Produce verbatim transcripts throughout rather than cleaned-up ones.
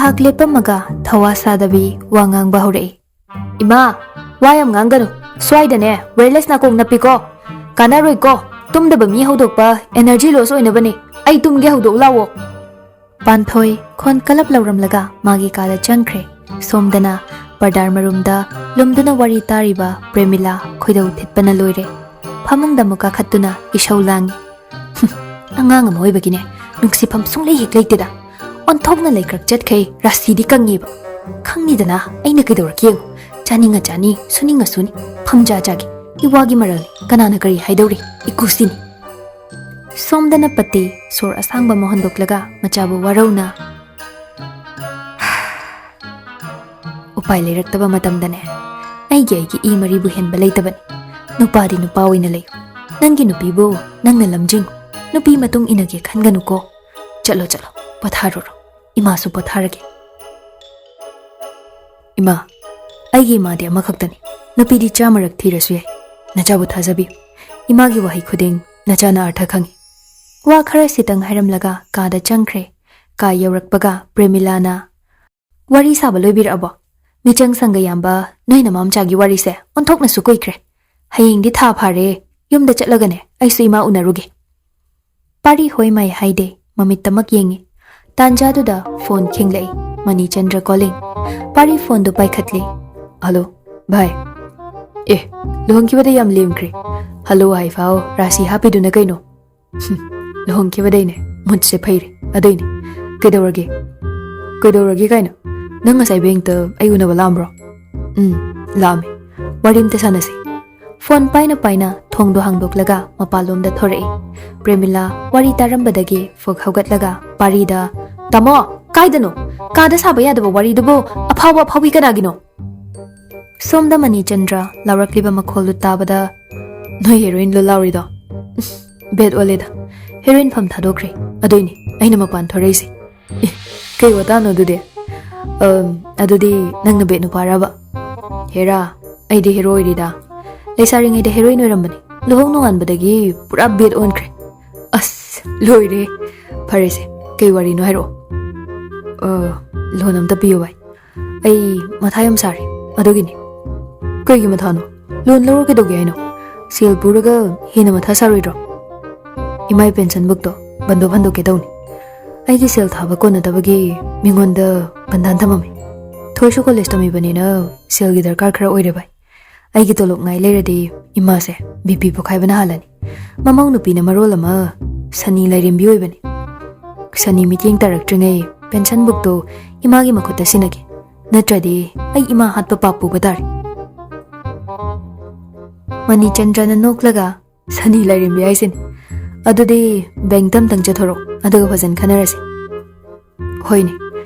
ꯉꯥꯏꯍꯥꯛ ꯂꯦꯞꯄꯝꯃꯒ ꯊꯋꯥ ꯁꯥꯗꯕꯤ ꯋꯥ ꯉꯥꯡꯕ ꯍꯧꯔꯛꯏ꯫ "ꯏꯃꯥ, ꯋꯥ ꯌꯥꯝ ꯉꯥꯡꯒꯅꯨ꯫ ꯁ꯭ꯋꯥꯏꯗꯅꯦ wireless ꯅꯥꯀꯣꯡ ꯅꯞꯄꯤꯀꯣ꯫ ꯀꯥꯟꯅꯔꯣꯏꯀꯣ꯫ ꯇꯨꯝꯗꯕ ꯃꯤ ꯍꯧꯗꯣꯛꯄ energy loss ꯑꯣꯏꯅꯕꯅꯦ꯫ ꯑꯩ ꯇꯨꯝꯒꯦ, ꯍꯧꯗꯣꯛꯎ ꯂꯥꯛꯑꯣ꯫" ꯄꯥꯟꯊꯣꯏ ꯈꯣꯟ ꯀꯂꯞ ꯂꯧꯔꯝꯂꯒ ꯃꯥꯒꯤ ꯀꯥꯗ ꯆꯪꯈ꯭ꯔꯦ꯫ ꯁꯣꯝꯗꯅ ꯄꯔꯗꯥꯔ ꯃꯔꯨꯝꯗ ꯂꯨꯝꯗꯨꯅ ꯋꯥꯔꯤ ꯇꯥꯔꯤꯕ ꯄ꯭ꯔꯦꯃꯤꯂꯥ ꯈꯣꯏꯗꯧ ꯊꯤꯠꯄꯅ ꯂꯣꯏꯔꯦ꯫ ꯐꯃꯨꯡꯗ ꯑꯃꯨꯛ ꯀꯥꯈꯠꯇꯨꯅ ꯏꯁꯧ ꯂꯥꯡꯉꯤ꯫ "ꯍꯨꯝ, ꯑꯉꯥꯡ ꯑꯃ ꯑꯣꯏꯕꯒꯤꯅꯦ ꯅꯨꯡꯁꯤꯐꯝ ꯁꯨꯡꯂꯩ ꯍꯦꯛ ꯂꯩꯇꯦꯗ꯫ ꯑꯣꯟꯊꯣꯛꯅ ꯂꯩꯀ꯭ꯔꯛ ꯆꯠꯈꯩ, ꯔꯥꯁꯤꯗꯤ ꯀꯪꯉꯦꯕ꯫ ꯈꯪꯅꯤꯗꯅ ꯑꯩꯅ ꯀꯩꯗꯧꯔꯛꯀꯦ ꯌꯦꯡꯉꯨ꯫ ꯆꯥꯅꯤꯡꯉ ꯆꯥꯅꯤ, ꯁꯨꯅꯤꯡꯉ ꯁꯨꯅꯤ, ꯐꯝꯖꯥ ꯆꯥꯒꯦ꯫ ꯏꯋꯥꯒꯤ ꯃꯔꯜꯅꯤ, ꯀꯅꯥꯅ ꯀꯔꯤ ꯍꯥꯏꯗꯧꯔꯤ? ꯏꯀꯨꯁꯤꯅꯤ꯫" ꯁꯣꯝꯗꯅ ꯄꯇꯤ ꯁꯣꯔ ꯑꯁꯥꯡꯕ ꯑꯃ ꯍꯣꯟꯗꯣꯛꯂꯒ ꯃꯆꯥꯕꯨ ꯋꯥꯔꯧꯅ, "ꯎꯄꯥꯏ ꯂꯩꯔꯛꯇꯕ ꯃꯇꯝꯗꯅꯦ, ꯑꯩꯒꯤ ꯑꯩꯒꯤ ꯏ ꯃꯔꯤꯕꯨ ꯍꯦꯟꯕ ꯂꯩꯇꯕꯅꯤ꯫ ꯅꯨꯄꯥꯗꯤ ꯅꯨꯄꯥ ꯑꯣꯏꯅ ꯂꯩꯌꯨ꯫ ꯅꯪꯒꯤ ꯅꯨꯄꯤꯕꯨ ꯅꯪꯅ ꯂꯝꯖꯤꯡꯉꯨ꯫ ꯅꯨꯄꯤ ꯃꯇꯨꯡ ꯏꯟꯅꯒꯦ ꯈꯟꯒꯅꯨꯀꯣ꯫ ꯆꯠꯂꯣ, ꯆꯠꯂꯣ, ꯄꯣꯊꯥꯔꯨꯔꯣ꯫ ꯏꯃꯥꯁꯨ ꯄꯣꯊꯥꯔꯒꯦ꯫" "ꯏꯃꯥ, ꯑꯩꯒꯤ ꯏꯃꯥꯗꯤ ꯑꯃꯈꯛꯇꯅꯤ꯫ ꯅꯨꯄꯤꯗꯤ ꯆꯥꯝꯃꯔꯛ ꯊꯤꯔꯁꯨ ꯌꯥꯏ꯫ ꯅꯆꯥꯕꯨ ꯊꯥꯖꯕꯤꯌꯨ꯫ ꯏꯃꯥꯒꯤ ꯋꯥꯍꯩ ꯈꯨꯗꯤꯡ ꯅꯆꯥꯅ ꯑꯔꯊ ꯈꯪꯏ꯫" ꯋꯥ ꯈꯔ ꯁꯤꯇꯪ ꯍꯥꯏꯔꯝꯂꯒ ꯀꯥꯗ ꯆꯪꯈ꯭ꯔꯦ꯫ ꯀꯥ ꯌꯧꯔꯛꯄꯒ ꯄ꯭ꯔꯦꯃꯤꯂꯥꯅ, "ꯋꯥꯔꯤ ꯁꯥꯕ ꯂꯣꯏꯕꯤꯔꯛꯑꯕꯣ? ꯃꯤꯆꯪ ꯁꯪꯒ ꯌꯥꯝꯕ ꯅꯣꯏ ꯅꯃꯥꯝꯆꯥꯒꯤ ꯋꯥꯔꯤꯁꯦ ꯑꯣꯟꯊꯣꯛꯅꯁꯨ ꯀꯨꯏꯈ꯭ꯔꯦ꯫ ꯍꯌꯦꯡꯗꯤ ꯊꯥ ꯐꯥꯔꯦ꯫ ꯌꯨꯝꯗ ꯆꯠꯂꯒꯅꯦ ꯑꯩꯁꯨ ꯏꯃꯥ ꯎꯅꯔꯨꯒꯦ꯫" ꯄꯥꯔꯤ ꯍꯣꯏ ꯃꯥꯏ ꯍꯥꯏꯗꯦ, ꯃꯃꯤꯠꯇꯃꯛ ꯌꯦꯡꯉꯤ꯫ ꯇꯥꯟꯖꯥꯗꯨꯗ ꯐꯣꯟ ꯈꯤꯡꯂꯛꯏ꯫ ꯃꯅꯤꯆꯟꯗ꯭ꯔ calling꯫ ꯄꯥꯔꯤ ꯐꯣꯟꯗꯨ ꯄꯥꯏꯈꯠꯂꯤ꯫ "ꯍꯜꯂꯣ, ꯚꯥꯏ꯫ ꯑꯦ, ꯂꯨꯍꯣꯡꯈꯤꯕꯗ ꯌꯥꯝ ꯂꯦꯝꯈ꯭ꯔꯦ꯫ ꯍꯜꯂꯣ ꯍꯥꯏ ꯐꯥꯎ, ꯔꯥꯁꯤ ꯍꯥꯞꯄꯤꯗꯨꯅ ꯀꯩꯅꯣ?" "ꯍꯨꯝ, ꯂꯨꯍꯣꯡꯈꯤꯕꯗꯩꯅꯦ ꯃꯨꯠꯁꯦ ꯐꯩꯔꯦ, ꯑꯗꯩꯅꯦ꯫ ꯀꯩꯗꯧꯔꯒꯦ? ꯀꯩꯗꯧꯔꯒꯦ ꯀꯥꯏꯅ? ꯅꯪ ꯉꯁꯥꯏ ꯕꯦꯡꯛꯇ ꯑꯩ ꯎꯅꯕ ꯂꯥꯛꯑꯝꯕ꯭ꯔꯣ?" "ꯎꯝ, ꯂꯥꯛꯑꯝꯃꯦ꯫ ꯋꯥꯔꯤ ꯑꯝꯇ ꯁꯥꯟꯅꯁꯤ꯫" ꯐꯣꯟ ꯄꯥꯏꯅ ꯄꯥꯏꯅ ꯊꯣꯡꯗꯣ ꯍꯥꯡꯗꯣꯛꯂꯒ ꯃꯄꯥꯟꯂꯣꯝꯗ ꯊꯣꯔꯛꯏ꯫ ꯄ꯭ꯔꯦꯃꯤꯂꯥ ꯋꯥꯔꯤ ꯇꯥꯔꯝꯕꯗꯒꯤ ꯐꯨꯛ ꯍꯧꯒꯠꯂꯒ ꯄꯥꯔꯤꯗ, "ꯇꯥꯃꯣ, ꯀꯥꯏꯗꯅꯣ? ꯀꯥꯗ ꯁꯥꯕ ꯌꯥꯗꯕ ꯋꯥꯔꯤꯗꯨꯕꯨ ꯑꯐꯥꯎꯕ ꯑꯐꯥꯎꯕꯤ ꯀꯅꯥꯒꯤꯅꯣ?" ꯁꯣꯝꯗ ꯃꯅꯤꯆꯟꯗ꯭ꯔ ꯂꯥꯎꯔꯛꯂꯤꯕ ꯃꯈꯣꯜꯗꯨ ꯇꯥꯕꯗ, "ꯅꯣꯏ heroineꯂꯣ ꯂꯥꯎꯔꯤꯗꯣ? ꯕꯦꯠ ꯑꯣꯜꯂꯦꯗ꯫ Heroine ꯐꯝ ꯊꯥꯗꯣꯛꯈ꯭ꯔꯦ꯫ ꯑꯗꯨꯏꯅꯦ ꯑꯩꯅ ꯃꯄꯥꯟ ꯊꯣꯔꯛꯏꯁꯦ꯫" "ꯑꯦ, ꯀꯩ ꯋꯥꯇꯥꯅꯣ ꯑꯗꯨꯗꯤ? ꯑꯝ, ꯑꯗꯨꯗꯤ ꯅꯪꯅ ꯕꯦꯠ ꯅꯨꯄꯥꯔꯕ?" "ꯍꯦꯔꯥ, ꯑꯩꯗꯤ ꯍꯦꯔꯣ ꯑꯣꯏꯔꯤꯗ꯫ ꯂꯩꯁꯥꯔꯤꯉꯩꯗ heroine ꯑꯣꯏꯔꯝꯕꯅꯤ꯫ ꯂꯨꯍꯣꯡ ꯅꯣꯡꯉꯥꯟꯕꯗꯒꯤ ꯄꯨꯔꯥ ꯕꯦꯠ ꯑꯣꯟꯈ꯭ꯔꯦ꯫" "ꯑꯁ, ꯂꯣꯏꯔꯦ꯫ ꯐꯔꯦꯁꯦ, ꯀꯩ ꯋꯥꯔꯤꯅꯣ ꯍꯥꯏꯔꯛꯑꯣ꯫" "ꯑ, ꯂꯣꯟ ꯑꯝꯇ ꯄꯤꯌꯨ ꯚꯥꯏ꯫ ꯑꯩ ꯃꯊꯥ ꯌꯥꯝ ꯁꯥꯔꯦ꯫ ꯑꯗꯨꯒꯤꯅꯤ꯫ ꯀꯩꯒꯤ ꯃꯊꯥꯅꯣ? ꯂꯣꯟ ꯂꯧꯔ ꯀꯩꯗꯧꯒꯦ ꯍꯥꯏꯅꯣ? ꯁꯦꯜ ꯄꯨꯔꯒ ꯍꯦꯟꯅ ꯃꯊꯥ ꯁꯥꯔꯣꯏꯗ꯭ꯔꯣ? ꯏꯃꯥꯒꯤ ꯄꯦꯟꯁꯟ ꯕꯨꯛꯇꯣ ꯕꯟꯗꯣꯞ ꯍꯟꯗꯣꯛꯀꯦ ꯇꯧꯅꯤ꯫ ꯑꯩꯒꯤ ꯁꯦꯜ ꯊꯥꯕ ꯀꯣꯟꯅꯗꯕꯒꯤ ꯃꯤꯉꯣꯟꯗ ꯕꯟꯙꯥꯟ ꯊꯝꯃꯝꯃꯤ꯫ ꯊꯣꯏꯁꯨ ꯀꯣꯂꯦꯖ ꯇꯝꯃꯤꯕꯅꯤꯅ ꯁꯦꯜꯒꯤ ꯗꯔꯀꯥꯔ ꯈꯔ ꯑꯣꯏꯔꯦ ꯚꯥꯏ꯫ ꯑꯩꯒꯤ ꯇꯣꯂꯣꯞ ꯉꯥꯏ ꯂꯩꯔꯗꯤ ꯏꯃꯥꯁꯦ ꯕꯤ ꯄꯤ ꯄꯣꯈꯥꯏꯕꯅ ꯍꯥꯜꯂꯅꯤ꯫ ꯃꯃꯧ ꯅꯨꯄꯤꯅ ꯃꯔꯣꯜ ꯑꯃ ꯁꯅꯤ ꯂꯥꯏꯔꯦꯝꯕꯤ ꯑꯣꯏꯕꯅꯤ꯫ ꯁꯅꯤ ꯃꯤꯠꯌꯦꯡ ꯇꯥꯔꯛꯇ꯭ꯔꯤꯉꯩ ꯄꯦꯟꯁꯟ ꯕꯨꯛꯇꯣ ꯏꯃꯥꯒꯤ ꯃꯈꯨꯠꯇ ꯁꯤꯟꯅꯒꯦ꯫ ꯅꯠꯇ꯭ꯔꯗꯤ ꯑꯩ ꯏꯃꯥ ꯍꯥꯠꯄ ꯄꯥꯞ ꯄꯨꯕ ꯇꯥꯔꯦ꯫ ꯃꯅꯤꯆꯟꯗ꯭ꯔꯅ ꯅꯣꯛꯂꯒ, "ꯁꯅꯤ ꯂꯥꯏꯔꯦꯝꯕꯤ ꯍꯥꯏꯁꯤꯅꯤ꯫ ꯑꯗꯨꯗꯤ ꯕꯦꯡꯛꯇ ꯑꯝꯇꯪ ꯆꯠꯊꯣꯔꯛꯑꯣ, ꯑꯗꯨꯒ ꯐꯖꯅ ꯈꯟꯅꯔꯁꯤ꯫" "ꯍꯣꯏꯅꯦ,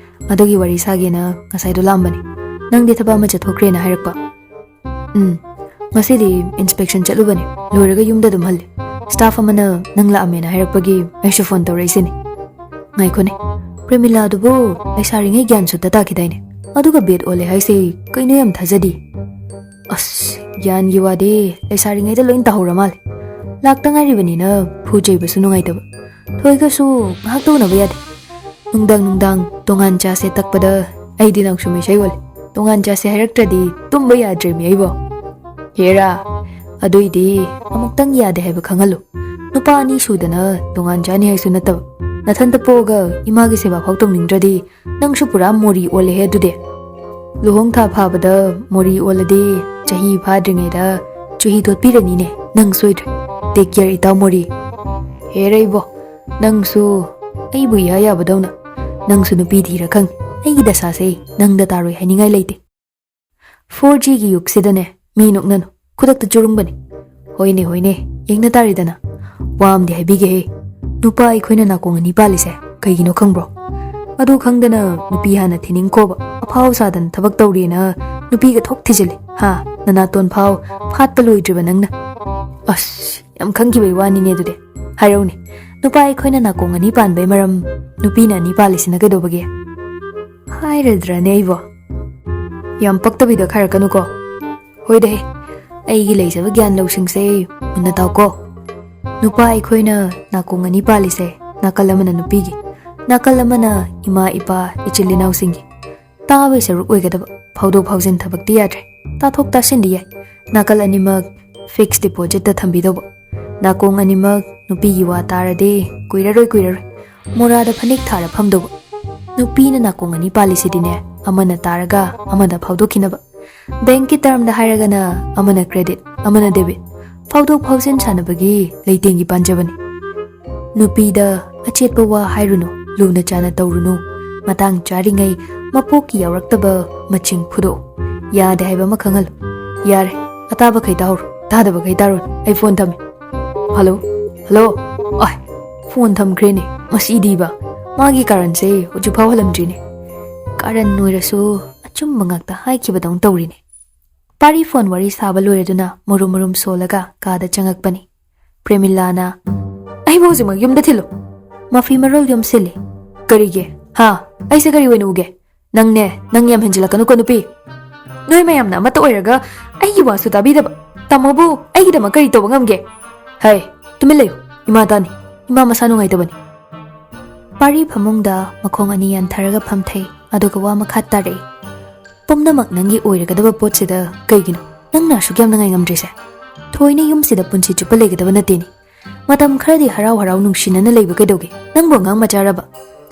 ꯑꯗꯨꯒꯤ ꯋꯥꯔꯤ ꯁꯥꯒꯦꯅ ꯉꯁꯥꯏꯗꯣ ꯂꯥꯛꯑꯝꯕꯅꯤ꯫ ꯅꯪꯗꯤ ꯊꯕꯛ ꯑꯃ ꯆꯠꯊꯣꯛꯈ꯭ꯔꯦꯅ ꯍꯥꯏꯔꯛꯄ꯫" "ꯎꯝ, ꯉꯁꯤꯗꯤ ꯏꯟꯁꯄꯦꯛꯁꯟ ꯆꯠꯂꯨꯕꯅꯦ, ꯂꯣꯏꯔꯒ ꯌꯨꯝꯗ ꯑꯗꯨꯝ ꯍꯜꯂꯦ꯫ ꯁ꯭ꯇꯥꯐ ꯑꯃꯅ ꯅꯪ ꯂꯥꯛꯑꯝꯃꯦꯅ ꯍꯥꯏꯔꯛꯄꯒꯤ ꯑꯩꯁꯨ ꯐꯣꯟ ꯇꯧꯔꯛꯏꯁꯤꯅꯤ꯫" "ꯉꯥꯏꯈꯣꯅꯦ, ꯄ꯭ꯔꯦꯃꯤꯂꯥꯗꯨꯕꯨ ꯂꯩꯁꯥꯔꯤꯉꯩ ꯒ꯭ꯌꯥꯟ ꯁꯨꯠꯇ ꯇꯥꯈꯤꯗꯥꯏꯅꯦ? ꯑꯗꯨꯒ ꯕꯦꯠ ꯑꯣꯜꯂꯦ ꯍꯥꯏꯁꯦ ꯀꯩꯅꯣ, ꯌꯥꯝ ꯊꯥꯖꯗꯦ꯫" "ꯑꯁ, ꯒ꯭ꯌꯥꯟꯒꯤ ꯋꯥꯗꯤ ꯂꯩꯁꯥꯔꯤꯉꯩꯗ ꯂꯣꯏ ꯇꯥꯍꯧꯔ ꯃꯥꯜꯂꯦ꯫ ꯂꯥꯛꯇ ꯉꯥꯏꯔꯤꯕꯅꯤꯅ ꯐꯨ ꯆꯩꯕꯁꯨ ꯅꯨꯡꯉꯥꯏꯇꯕ꯫ ꯊꯣꯏꯒꯁꯨ ꯉꯥꯏꯍꯥꯛꯇ ꯎꯅꯕ ꯌꯥꯗꯦ꯫ ꯅꯨꯡꯗꯥꯡ ꯅꯨꯡꯗꯥꯡ ꯇꯣꯉꯥꯟ ꯆꯥꯁꯦ ꯇꯛꯄꯗ ꯑꯩꯗꯤ ꯅꯪꯁꯨ ꯃꯤꯁꯩ ꯑꯣꯜꯂꯦ꯫ ꯇꯣꯉꯥꯟ ꯆꯥꯁꯦ ꯍꯥꯏꯔꯛꯇ꯭ꯔꯗꯤ ꯇꯨꯝꯕ ꯌꯥꯗ꯭ꯔꯦꯃꯤ ꯑꯩꯕꯣ꯫" "ꯍꯦꯔꯥ, ꯑꯗꯨꯏꯗꯤ ꯑꯃꯨꯛꯇꯪ ꯌꯥꯗꯦ ꯍꯥꯏꯕ ꯈꯪꯍꯜꯂꯨ꯫ ꯅꯨꯄꯥ ꯑꯅꯤ ꯁꯨꯗꯅ ꯇꯣꯉꯥꯟ ꯆꯥꯅꯤ ꯍꯥꯏꯁꯨ ꯅꯠꯇꯕ꯫ ꯅꯊꯟꯇ ꯄꯣꯛꯑꯒ ꯏꯃꯥꯒꯤ ꯁꯦꯕꯥ ꯐꯥꯎ ꯇꯧꯅꯤꯡꯗ꯭ꯔꯗꯤ ꯅꯪꯁꯨ ꯄꯨꯔꯥ ꯃꯣꯔꯤ ꯑꯣꯜꯂꯦꯍꯦ ꯑꯗꯨꯗꯤ꯫ ꯂꯨꯍꯣꯡ ꯊꯥ ꯐꯥꯕꯗ ꯃꯣꯔꯤ ꯑꯣꯜꯂꯗꯤ ꯆꯍꯤ ꯐꯥꯗ꯭ꯔꯤꯉꯩꯗ ꯆꯨꯍꯤ ꯇꯣꯠꯄꯤꯔꯅꯤꯅꯦ꯫ ꯅꯪ ꯁꯣꯏꯗ꯭ꯔꯦ꯫ Take care, ꯏꯇꯥꯎ ꯃꯣꯔꯤ꯫" "ꯍꯦꯔꯥ ꯏꯕꯣ, ꯅꯪꯁꯨ ꯑꯩꯕꯨ ꯏꯌꯥ ꯌꯥꯕꯗꯧꯅ꯫ ꯅꯪꯁꯨ ꯅꯨꯄꯤ ꯊꯤꯔ ꯈꯪꯅꯤ꯫ ꯑꯩꯒꯤ ꯗꯁꯥꯁꯦ ꯅꯪꯗ ꯇꯥꯔꯣꯏ ꯍꯥꯏꯅꯤꯡꯉꯥꯏ ꯂꯩꯇꯦ꯫" "ꯐꯣꯔ ꯖꯤꯒꯤ ꯌꯨꯒꯁꯤꯗꯅꯦ ꯃꯤ ꯅꯣꯛꯅꯅꯨ, ꯈꯨꯗꯛꯇ ꯆꯨꯔꯨꯡꯕꯅꯤ꯫" "ꯍꯣꯏꯅꯦ, ꯍꯣꯏꯅꯦ, ꯌꯦꯡꯅ ꯇꯥꯔꯦꯗꯅ꯫ ꯋꯥ ꯑꯝꯗꯤ ꯍꯥꯏꯕꯤꯒꯦꯍꯦ, ꯅꯨꯄꯥ ꯑꯩꯈꯣꯏꯅ ꯅꯥꯀꯣꯡ ꯑꯅꯤ ꯄꯥꯜꯂꯤꯁꯦ ꯀꯩꯒꯤꯅꯣ ꯈꯪꯕ꯭ꯔꯣ? ꯑꯗꯨ ꯈꯪꯗꯅ ꯅꯨꯄꯤ ꯍꯥꯟꯅ ꯊꯤꯅꯤꯡꯈꯣꯕ, ꯑꯐꯥꯎ ꯁꯥꯗꯅ ꯊꯕꯛ ꯇꯧꯔꯤꯅ ꯅꯨꯄꯤꯒ ꯊꯣꯛ ꯊꯤꯖꯤꯜꯂꯤ, ꯍꯥ? ꯅꯅꯥꯇꯣꯟ ꯐꯥꯎ ꯐꯥꯠꯄ ꯂꯣꯏꯗ꯭ꯔꯤꯕ ꯅꯪꯅ꯫" "ꯑꯁ, ꯌꯥꯝ ꯈꯪꯈꯤꯕꯩ ꯋꯥꯅꯤꯅꯦ ꯑꯗꯨꯗꯤ꯫ ꯍꯥꯏꯔꯧꯅꯦ, ꯅꯨꯄꯥ ꯑꯩꯈꯣꯏꯅ ꯅꯥꯀꯣꯡ ꯑꯅꯤ ꯄꯥꯟꯕꯩ ꯃꯔꯝ ꯅꯨꯄꯤꯅ ꯑꯅꯤ ꯄꯥꯜꯂꯤꯁꯤꯅ ꯀꯩꯗꯧꯕꯒꯤ?" "ꯍꯥꯏꯔꯗ꯭ꯔꯅꯦ ꯑꯩꯕꯣ?" "ꯌꯥꯝ ꯄꯛꯇꯕꯤꯗ ꯈꯥꯏꯔꯛꯀꯅꯨꯀꯣ꯫" "ꯍꯣꯏꯗꯍꯦ, ꯑꯩꯒꯤ ꯂꯩꯖꯕ ꯒ꯭ꯌꯥꯟ ꯂꯧꯁꯤꯡꯁꯦ ꯃꯨꯟꯅ ꯇꯥꯎꯀꯣ꯫ ꯅꯨꯄꯥ ꯑꯩꯈꯣꯏꯅ ꯅꯥꯀꯣꯡ ꯑꯅꯤ ꯄꯥꯜꯂꯤꯁꯦ, ꯅꯥꯀꯜ ꯑꯃꯅ ꯅꯨꯄꯤꯒꯤ, ꯅꯥꯀꯜ ꯑꯃꯅ ꯏꯃꯥ ꯏꯄꯥ ꯏꯆꯤꯜ ꯏꯅꯥꯎꯁꯤꯡꯒꯤ ꯇꯥꯕꯒꯤ ꯁꯔꯨꯛ ꯑꯣꯏꯒꯗꯕ ꯐꯥꯎꯗꯣꯛ ꯐꯥꯎꯖꯤꯟ ꯊꯕꯛꯇꯤ ꯌꯥꯗ꯭ꯔꯦ꯫ ꯇꯥꯊꯣꯛ ꯇꯥꯁꯤꯟꯗꯤ ꯌꯥꯏ, ꯅꯥꯀꯜ ꯑꯅꯤꯃꯛ ꯐꯤꯛꯁ ꯗꯤꯄꯣꯖꯤꯠꯇ ꯊꯝꯕꯤꯗꯧꯕ꯫ ꯅꯥꯀꯣꯡ ꯑꯅꯤꯃꯛ ꯅꯨꯄꯤꯒꯤ ꯋꯥ ꯇꯥꯔꯗꯤ ꯀꯨꯏꯔꯔꯣꯏ ꯀꯨꯏꯔꯔꯣꯏ ꯃꯣꯔꯥꯗ ꯐꯅꯦꯛ ꯊꯥꯔ ꯐꯝꯗꯧꯕ꯫ ꯅꯨꯄꯤꯅ ꯅꯥꯀꯣꯡ ꯑꯅꯤ ꯄꯥꯜꯂꯤꯁꯤꯗꯤꯅꯦ, ꯑꯃꯅ ꯇꯥꯔꯒ ꯑꯃꯗ ꯐꯥꯎꯗꯣꯛꯈꯤꯅꯕ꯫ ꯕꯦꯡꯛꯀꯤ ꯇꯔꯝꯗ ꯍꯥꯏꯔꯒꯅ ꯑꯃꯅ ꯀ꯭ꯔꯦꯗꯤꯠ, ꯑꯃꯅ ꯗꯦꯕꯤꯠ꯫ ꯐꯥꯎꯗꯣꯛ ꯐꯥꯎꯖꯤꯟ ꯁꯥꯟꯅꯕꯒꯤ ꯂꯩꯇꯦꯡꯒꯤ ꯄꯥꯟꯖꯕꯅꯤ꯫ ꯅꯨꯄꯤꯗ ꯑꯆꯦꯠꯄ ꯋꯥ ꯍꯥꯏꯔꯨꯅꯨ, ꯂꯨꯅ ꯆꯥꯅ ꯇꯧꯔꯨꯅꯨ꯫ ꯃꯇꯥꯡ ꯆꯥꯔꯤꯉꯩ ꯃꯄꯣꯛꯀꯤ ꯌꯥꯎꯔꯛꯇꯕ ꯃꯆꯤꯡ ꯐꯨꯗꯣꯛꯎ꯫ ꯌꯥꯗꯦ ꯍꯥꯏꯕ ꯑꯃ ꯈꯪꯍꯜꯂꯨ꯫ ꯌꯥꯔꯦ, ꯑꯇꯥꯕꯈꯩ ꯇꯥꯍꯧꯔꯣ, ꯇꯥꯗꯕꯈꯩ ꯇꯥꯔꯨꯅꯨ꯫ ꯑꯩ ꯐꯣꯟ ꯊꯝꯃꯦ꯫ ꯍꯜꯂꯣ? ꯍꯜꯂꯣ? ꯑꯥꯏ, ꯐꯣꯟ ꯊꯝꯈ꯭ꯔꯦꯅꯦ꯫ ꯃꯁꯤꯗꯤꯕ, ꯃꯥꯒꯤ ꯀꯥꯔꯟꯁꯦ ꯍꯧꯖꯤꯛꯐꯥꯎ ꯍꯜꯂꯝꯗ꯭ꯔꯤꯅꯦ꯫ ꯀꯥꯔꯟ ꯑꯣꯏꯔꯁꯨ ꯑꯆꯨꯝꯕ ꯉꯥꯛꯇ ꯍꯥꯏꯈꯤꯕꯗꯧꯅ ꯇꯧꯔꯤꯅꯦ꯫ ꯄꯥꯔꯤ ꯐꯣꯟ ꯋꯥꯔꯤ ꯁꯥꯕ ꯂꯣꯏꯔꯗꯨꯅ ꯃꯨꯔꯨꯝ ꯃꯨꯔꯨꯝ ꯁꯣꯜꯂꯒ ꯀꯥꯗ ꯆꯪꯉꯛꯄꯅꯤ꯫ ꯄ꯭ꯔꯦꯃꯤꯂꯥꯅ, "ꯑꯩꯕꯨ ꯍꯧꯖꯤꯛꯃꯛ ꯌꯨꯝꯗ ꯊꯤꯜꯂꯨ꯫ ꯃꯐꯤ ꯃꯔꯣꯜ ꯌꯣꯝꯁꯤꯜꯂꯤ꯫" "ꯀꯔꯤꯒꯤ? ꯍꯥ? ꯑꯩꯁꯦ ꯀꯔꯤ ꯑꯣꯏꯅ ꯎꯒꯦ?" "ꯅꯪꯅꯦ, ꯅꯪ ꯌꯥꯝ ꯍꯦꯟꯖꯤꯜꯂꯛꯀꯅꯨꯀꯣ ꯅꯨꯄꯤ꯫ ꯅꯣꯏ ꯃꯌꯥꯝꯅ ꯑꯃꯠꯇ ꯑꯣꯏꯔꯒ ꯑꯩꯒꯤ ꯋꯥꯁꯨ ꯇꯥꯕꯤꯗꯕ꯫ ꯇꯥꯃꯣꯕꯨ ꯑꯩꯒꯤꯗꯃꯛ ꯀꯔꯤ ꯇꯧꯕ ꯉꯝꯒꯦ?" "ꯍꯩ, ꯇꯨꯃꯤꯟ ꯂꯩꯌꯨ꯫ ꯏꯃꯥ ꯇꯥꯅꯤ꯫ ꯏꯃꯥ ꯃꯁꯥ ꯅꯨꯡꯉꯥꯏꯇꯕꯅꯤ꯫" ꯄꯥꯔꯤ ꯐꯃꯨꯡꯗ ꯃꯈꯣꯡ ꯑꯅꯤ ꯌꯥꯟꯊꯔꯒ ꯐꯝꯊꯩ, ꯑꯗꯨꯒ ꯋꯥ ꯃꯈꯥ ꯇꯥꯔꯛꯏ꯫ "ꯄꯨꯝꯅꯃꯛ ꯅꯪꯒꯤ ꯑꯣꯏꯔꯒꯗꯕ ꯄꯣꯠꯁꯤꯗ ꯀꯩꯒꯤꯅꯣ ꯅꯪꯅ ꯑꯁꯨꯛ ꯌꯥꯝꯅ ꯉꯥꯏꯉꯝꯗ꯭ꯔꯤꯁꯦ? ꯊꯣꯏꯅ ꯌꯨꯝꯁꯤꯗ ꯄꯨꯟꯁꯤ ꯆꯨꯞꯄ ꯂꯩꯒꯗꯕ ꯅꯠꯇꯦꯅꯦ꯫ ꯃꯇꯝ ꯈꯔꯗꯤ ꯍꯔꯥꯎ ꯍꯔꯥꯎ ꯅꯨꯡꯁꯤꯅꯅ ꯂꯩꯕ ꯀꯩꯗꯧꯒꯦ? ꯅꯪꯕꯨ ꯑꯉꯥꯡ ꯃꯆꯥꯔꯕ?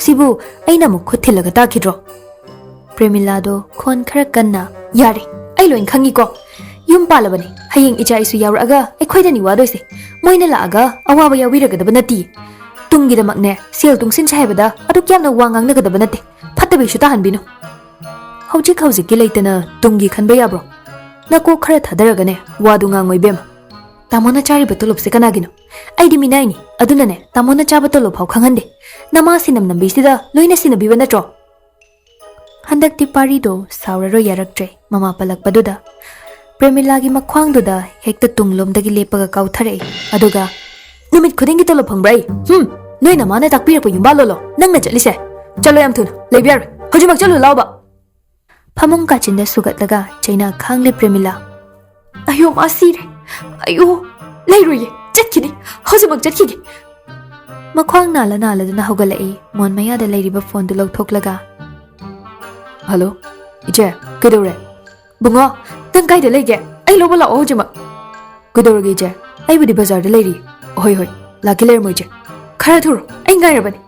ꯁꯤꯕꯨ ꯑꯩꯅ ꯑꯃꯨꯛ ꯈꯨꯠ ꯊꯤꯜꯂꯒ ꯇꯥꯛꯈꯤꯗ꯭ꯔꯣ?" ꯄ꯭ꯔꯦꯃꯤꯂꯥꯗꯣ ꯈꯣꯟ ꯈꯔ ꯀꯟꯅ, "ꯌꯥꯔꯦ, ꯑꯩ ꯂꯣꯏ ꯈꯪꯉꯤꯀꯣ꯫ ꯌꯨꯝ ꯄꯥꯜꯂꯕꯅꯦ, ꯍꯌꯦꯡ ꯏꯆꯥ ꯏꯁꯨ ꯌꯥꯎꯔꯛꯑꯒ ꯑꯩꯈꯣꯏꯗꯅꯤ ꯋꯥꯗꯣꯏꯁꯦ꯫ ꯃꯣꯏꯅ ꯂꯥꯛꯑꯒ ꯑꯋꯥꯕ ꯌꯥꯎꯕꯤꯔꯒꯗꯕ ꯅꯠꯇꯤꯌꯦ꯫ ꯇꯨꯡꯒꯤꯗꯃꯛꯅꯦ, ꯁꯦꯜ ꯇꯨꯡꯁꯤꯟꯁꯦ ꯍꯥꯏꯕꯗ ꯑꯗꯨꯛ ꯌꯥꯝꯅ ꯋꯥ ꯉꯥꯡꯅꯒꯗꯕ ꯅꯠꯇꯦ꯫ ꯐꯠꯇꯕꯤꯁꯨ ꯇꯥꯍꯟꯕꯤꯅꯨ꯫ ꯍꯧꯖꯤꯛ ꯍꯧꯖꯤꯛꯀꯤ ꯂꯩꯇꯅ ꯇꯨꯡꯒꯤ ꯈꯟꯕ ꯌꯥꯕ꯭ꯔꯣ? ꯅꯀꯣꯛ ꯈꯔ ꯊꯥꯗꯔꯒꯅꯦ ꯋꯥꯗꯨ ꯉꯥꯡꯉꯣ ꯏꯕꯦꯝꯃ꯫ ꯇꯥꯃꯣꯅ ꯆꯥꯔꯤꯕ ꯇꯣꯂꯣꯞꯁꯦ ꯀꯅꯥꯒꯤꯅꯣ? ꯑꯩꯗꯤ ꯃꯤꯅꯥꯏꯅꯤ, ꯑꯗꯨꯅꯅꯦ ꯇꯥꯃꯣꯅ ꯆꯥꯕ ꯇꯣꯂꯣꯞ ꯐꯥꯎ ꯈꯪꯍꯟꯗꯦ꯫ ꯅꯃꯥ ꯁꯤꯅꯝ ꯅꯝꯕꯤꯁꯤꯗ ꯂꯣꯏꯅ ꯁꯤꯟꯅꯕꯤꯕ ꯅꯠꯇ꯭ꯔꯣ?" ꯍꯟꯗꯛꯇꯤ ꯄꯥꯔꯤꯗꯣ ꯁꯥꯎꯔꯔꯣꯏ ꯌꯥꯔꯛꯇ꯭ꯔꯦ꯫ ꯃꯃꯥ ꯄꯜꯂꯛꯄꯗꯨꯗ ꯄ꯭ꯔꯦꯃꯤꯂꯥꯒꯤ ꯃꯈ꯭ꯋꯥꯡꯗꯨꯗ ꯍꯦꯛꯇ ꯇꯨꯡꯂꯣꯝꯗꯒꯤ ꯂꯦꯞꯄꯒ ꯀꯥꯎꯊꯔꯛꯏ꯫ ꯑꯗꯨꯒ, "ꯅꯨꯃꯤꯠ ꯈꯨꯗꯤꯡꯒꯤ ꯇꯣꯂꯣꯞ ꯐꯪꯕ꯭ꯔꯥ ꯑꯩ? ꯍꯨꯝ? ꯅꯣꯏ ꯅꯃꯥꯅ ꯇꯥꯛꯄꯤꯔꯛꯄ ꯌꯨꯝꯕꯥꯜꯂꯣꯂꯣ ꯅꯪꯅ ꯆꯠꯂꯤꯁꯦ? ꯆꯠꯂꯣ ꯌꯥꯝ ꯊꯨꯅ, ꯂꯩꯕ ꯌꯥꯔꯣꯏ꯫ ꯍꯧꯖꯤꯛꯃꯛ ꯆꯠꯂꯨ ꯂꯥꯎꯕ!" ꯐꯃꯨꯡ ꯀꯥꯆꯤꯟꯗ ꯁꯨꯒꯠꯂꯒ ꯆꯩꯅꯥ ꯈꯥꯡꯂꯦ ꯄ꯭ꯔꯦꯃꯤꯂꯥ꯫ "ꯑꯌꯣ, ꯃꯥ ꯁꯤꯔꯦ꯫ ꯑꯌꯣ, ꯂꯩꯔꯣꯏꯌꯦ, ꯆꯠꯈꯤꯅꯤ, ꯍꯧꯖꯤꯛꯃꯛ ꯆꯠꯈꯤꯒꯦ꯫" ꯃꯈ꯭ꯋꯥꯡ ꯅꯥꯜꯂ ꯅꯥꯜꯂꯗꯨꯅ ꯍꯧꯒꯠꯂꯛꯏ, ꯃꯣꯟ ꯃꯌꯥꯗ ꯂꯩꯔꯤꯕ ꯐꯣꯟꯗꯨ ꯂꯧꯊꯣꯛꯂꯒ꯫ "ꯍꯜꯂꯣ, ꯏꯆꯦ, ꯀꯩꯗꯧꯔꯦ?" "ꯕꯨꯡꯉꯣ, ꯅꯪ ꯀꯥꯏꯗ ꯂꯩꯒꯦ? ꯑꯩ ꯂꯧꯕ ꯂꯥꯛꯑꯣ ꯍꯧꯖꯤꯛꯃꯛ!" "ꯀꯩꯗꯧꯔꯒꯦ ꯏꯆꯦ? ꯑꯩꯕꯨꯗꯤ ꯕꯖꯥꯔꯗ ꯂꯩꯔꯤ꯫" "ꯍꯣꯏ, ꯍꯣꯏ, ꯂꯥꯛꯀꯦ ꯂꯩꯔꯝꯃꯣ ꯏꯆꯦ꯫ ꯈꯔ ꯊꯨꯔꯣ, ꯑꯩ ꯉꯥꯏꯔꯕꯅꯤ꯫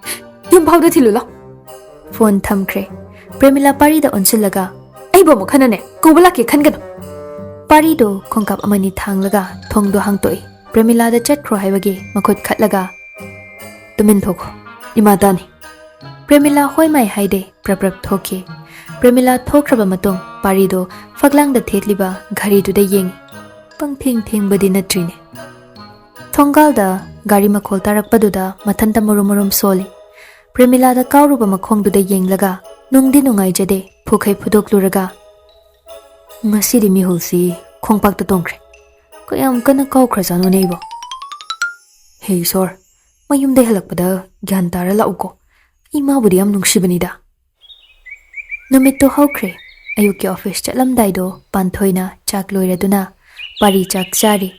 ꯌꯨꯝ ꯐꯥꯎꯗ ꯊꯤꯜꯂꯨ ꯂꯥꯎ꯫" ꯐꯣꯟ ꯊꯝꯈ꯭ꯔꯦ꯫ ꯄ꯭ꯔꯦꯃꯤꯂꯥ ꯄꯥꯔꯤꯗ ꯑꯣꯟꯁꯤꯜꯂꯒ, "ꯑꯩꯕꯨ ꯑꯃꯨꯛ ꯍꯟꯅꯅꯦ ꯀꯧꯕ ꯂꯥꯛꯀꯦ ꯈꯟꯒꯅꯨ꯫" ꯄꯥꯔꯤꯗꯣ ꯈꯣꯡꯀꯥꯞ ꯑꯃꯅꯤ ꯊꯥꯡꯂꯒ ꯊꯣꯡꯗꯣ ꯍꯥꯡꯇꯣꯛꯏ꯫ ꯄ꯭ꯔꯦꯃꯤꯂꯥꯗ ꯆꯠꯈ꯭ꯔꯣ ꯍꯥꯏꯕꯒꯤ ꯃꯈꯨꯠ ꯈꯠꯂꯒ, "ꯇꯨꯃꯤꯟ ꯊꯣꯛꯈꯣ, ꯏꯃꯥ ꯇꯥꯅꯤ꯫" ꯄ꯭ꯔꯦꯃꯤꯂꯥ ꯍꯣꯏ ꯃꯥꯏ ꯍꯥꯏꯗꯦ, ꯄ꯭ꯔꯞ ꯄ꯭ꯔꯞ ꯊꯣꯛꯈꯤ꯫ ꯄ꯭ꯔꯦꯃꯤꯂꯥ ꯊꯣꯛꯈ꯭ꯔꯕ ꯃꯇꯨꯡ ꯄꯥꯔꯤꯗꯣ ꯐꯛꯂꯥꯡꯗ ꯊꯦꯠꯂꯤꯕ ꯘꯔꯤꯗꯨꯗ ꯌꯦꯡꯉꯤ꯫ ꯄꯪꯊꯦꯡ ꯊꯦꯡꯕꯗꯤ ꯅꯠꯇ꯭ꯔꯤꯅꯦ꯫ ꯊꯣꯡꯒꯥꯜꯗ ꯒꯥꯔꯤ ꯃꯈꯣꯜ ꯇꯥꯔꯛꯄꯗꯨꯗ ꯃꯊꯟꯇ ꯃꯨꯔꯨꯝ ꯃꯨꯔꯨꯝ ꯁꯣꯜꯂꯤ꯫ ꯄ꯭ꯔꯦꯃꯤꯂꯥꯗ ꯀꯥꯎꯔꯨꯕ ꯃꯈꯣꯡꯗꯨꯗ ꯌꯦꯡꯂꯒ, "ꯅꯨꯡꯗꯤ ꯅꯨꯡꯉꯥꯏꯖꯗꯦ", ꯐꯨꯈꯩ ꯐꯨꯗꯣꯛꯂꯨꯔꯒ, "ꯉꯁꯤꯗꯤ ꯃꯤꯍꯨꯜꯁꯤ ꯈꯣꯡꯄꯥꯛꯇ ꯇꯣꯡꯈ꯭ꯔꯦ꯫ ꯀꯌꯥꯝ ꯀꯟꯅ ꯀꯥꯎꯈ꯭ꯔꯖꯥꯠꯅꯣꯅꯦ ꯑꯩꯕꯣ? ꯍꯦ ꯏꯁꯣꯔ, ꯃꯌꯨꯝꯗ ꯍꯜꯂꯛꯄꯗ ꯒ꯭ꯌꯥꯟ ꯇꯥꯔ ꯂꯥꯛꯎꯀꯣ꯫ ꯏꯃꯥꯕꯨꯗꯤ ꯌꯥꯝ ꯅꯨꯡꯁꯤꯕꯅꯤꯗ꯫" ꯅꯨꯃꯤꯠꯇꯨ ꯍꯧꯈ꯭ꯔꯦ꯫ ꯑꯌꯨꯛꯀꯤ ꯑꯣꯐꯤꯁ ꯆꯠꯂꯝꯗꯥꯏꯗꯣ ꯄꯥꯟꯊꯣꯏꯅ ꯆꯥꯛ ꯂꯣꯏꯔꯗꯨꯅ ꯄꯥꯔꯤ ꯆꯥꯛ ꯆꯥꯔꯤ꯫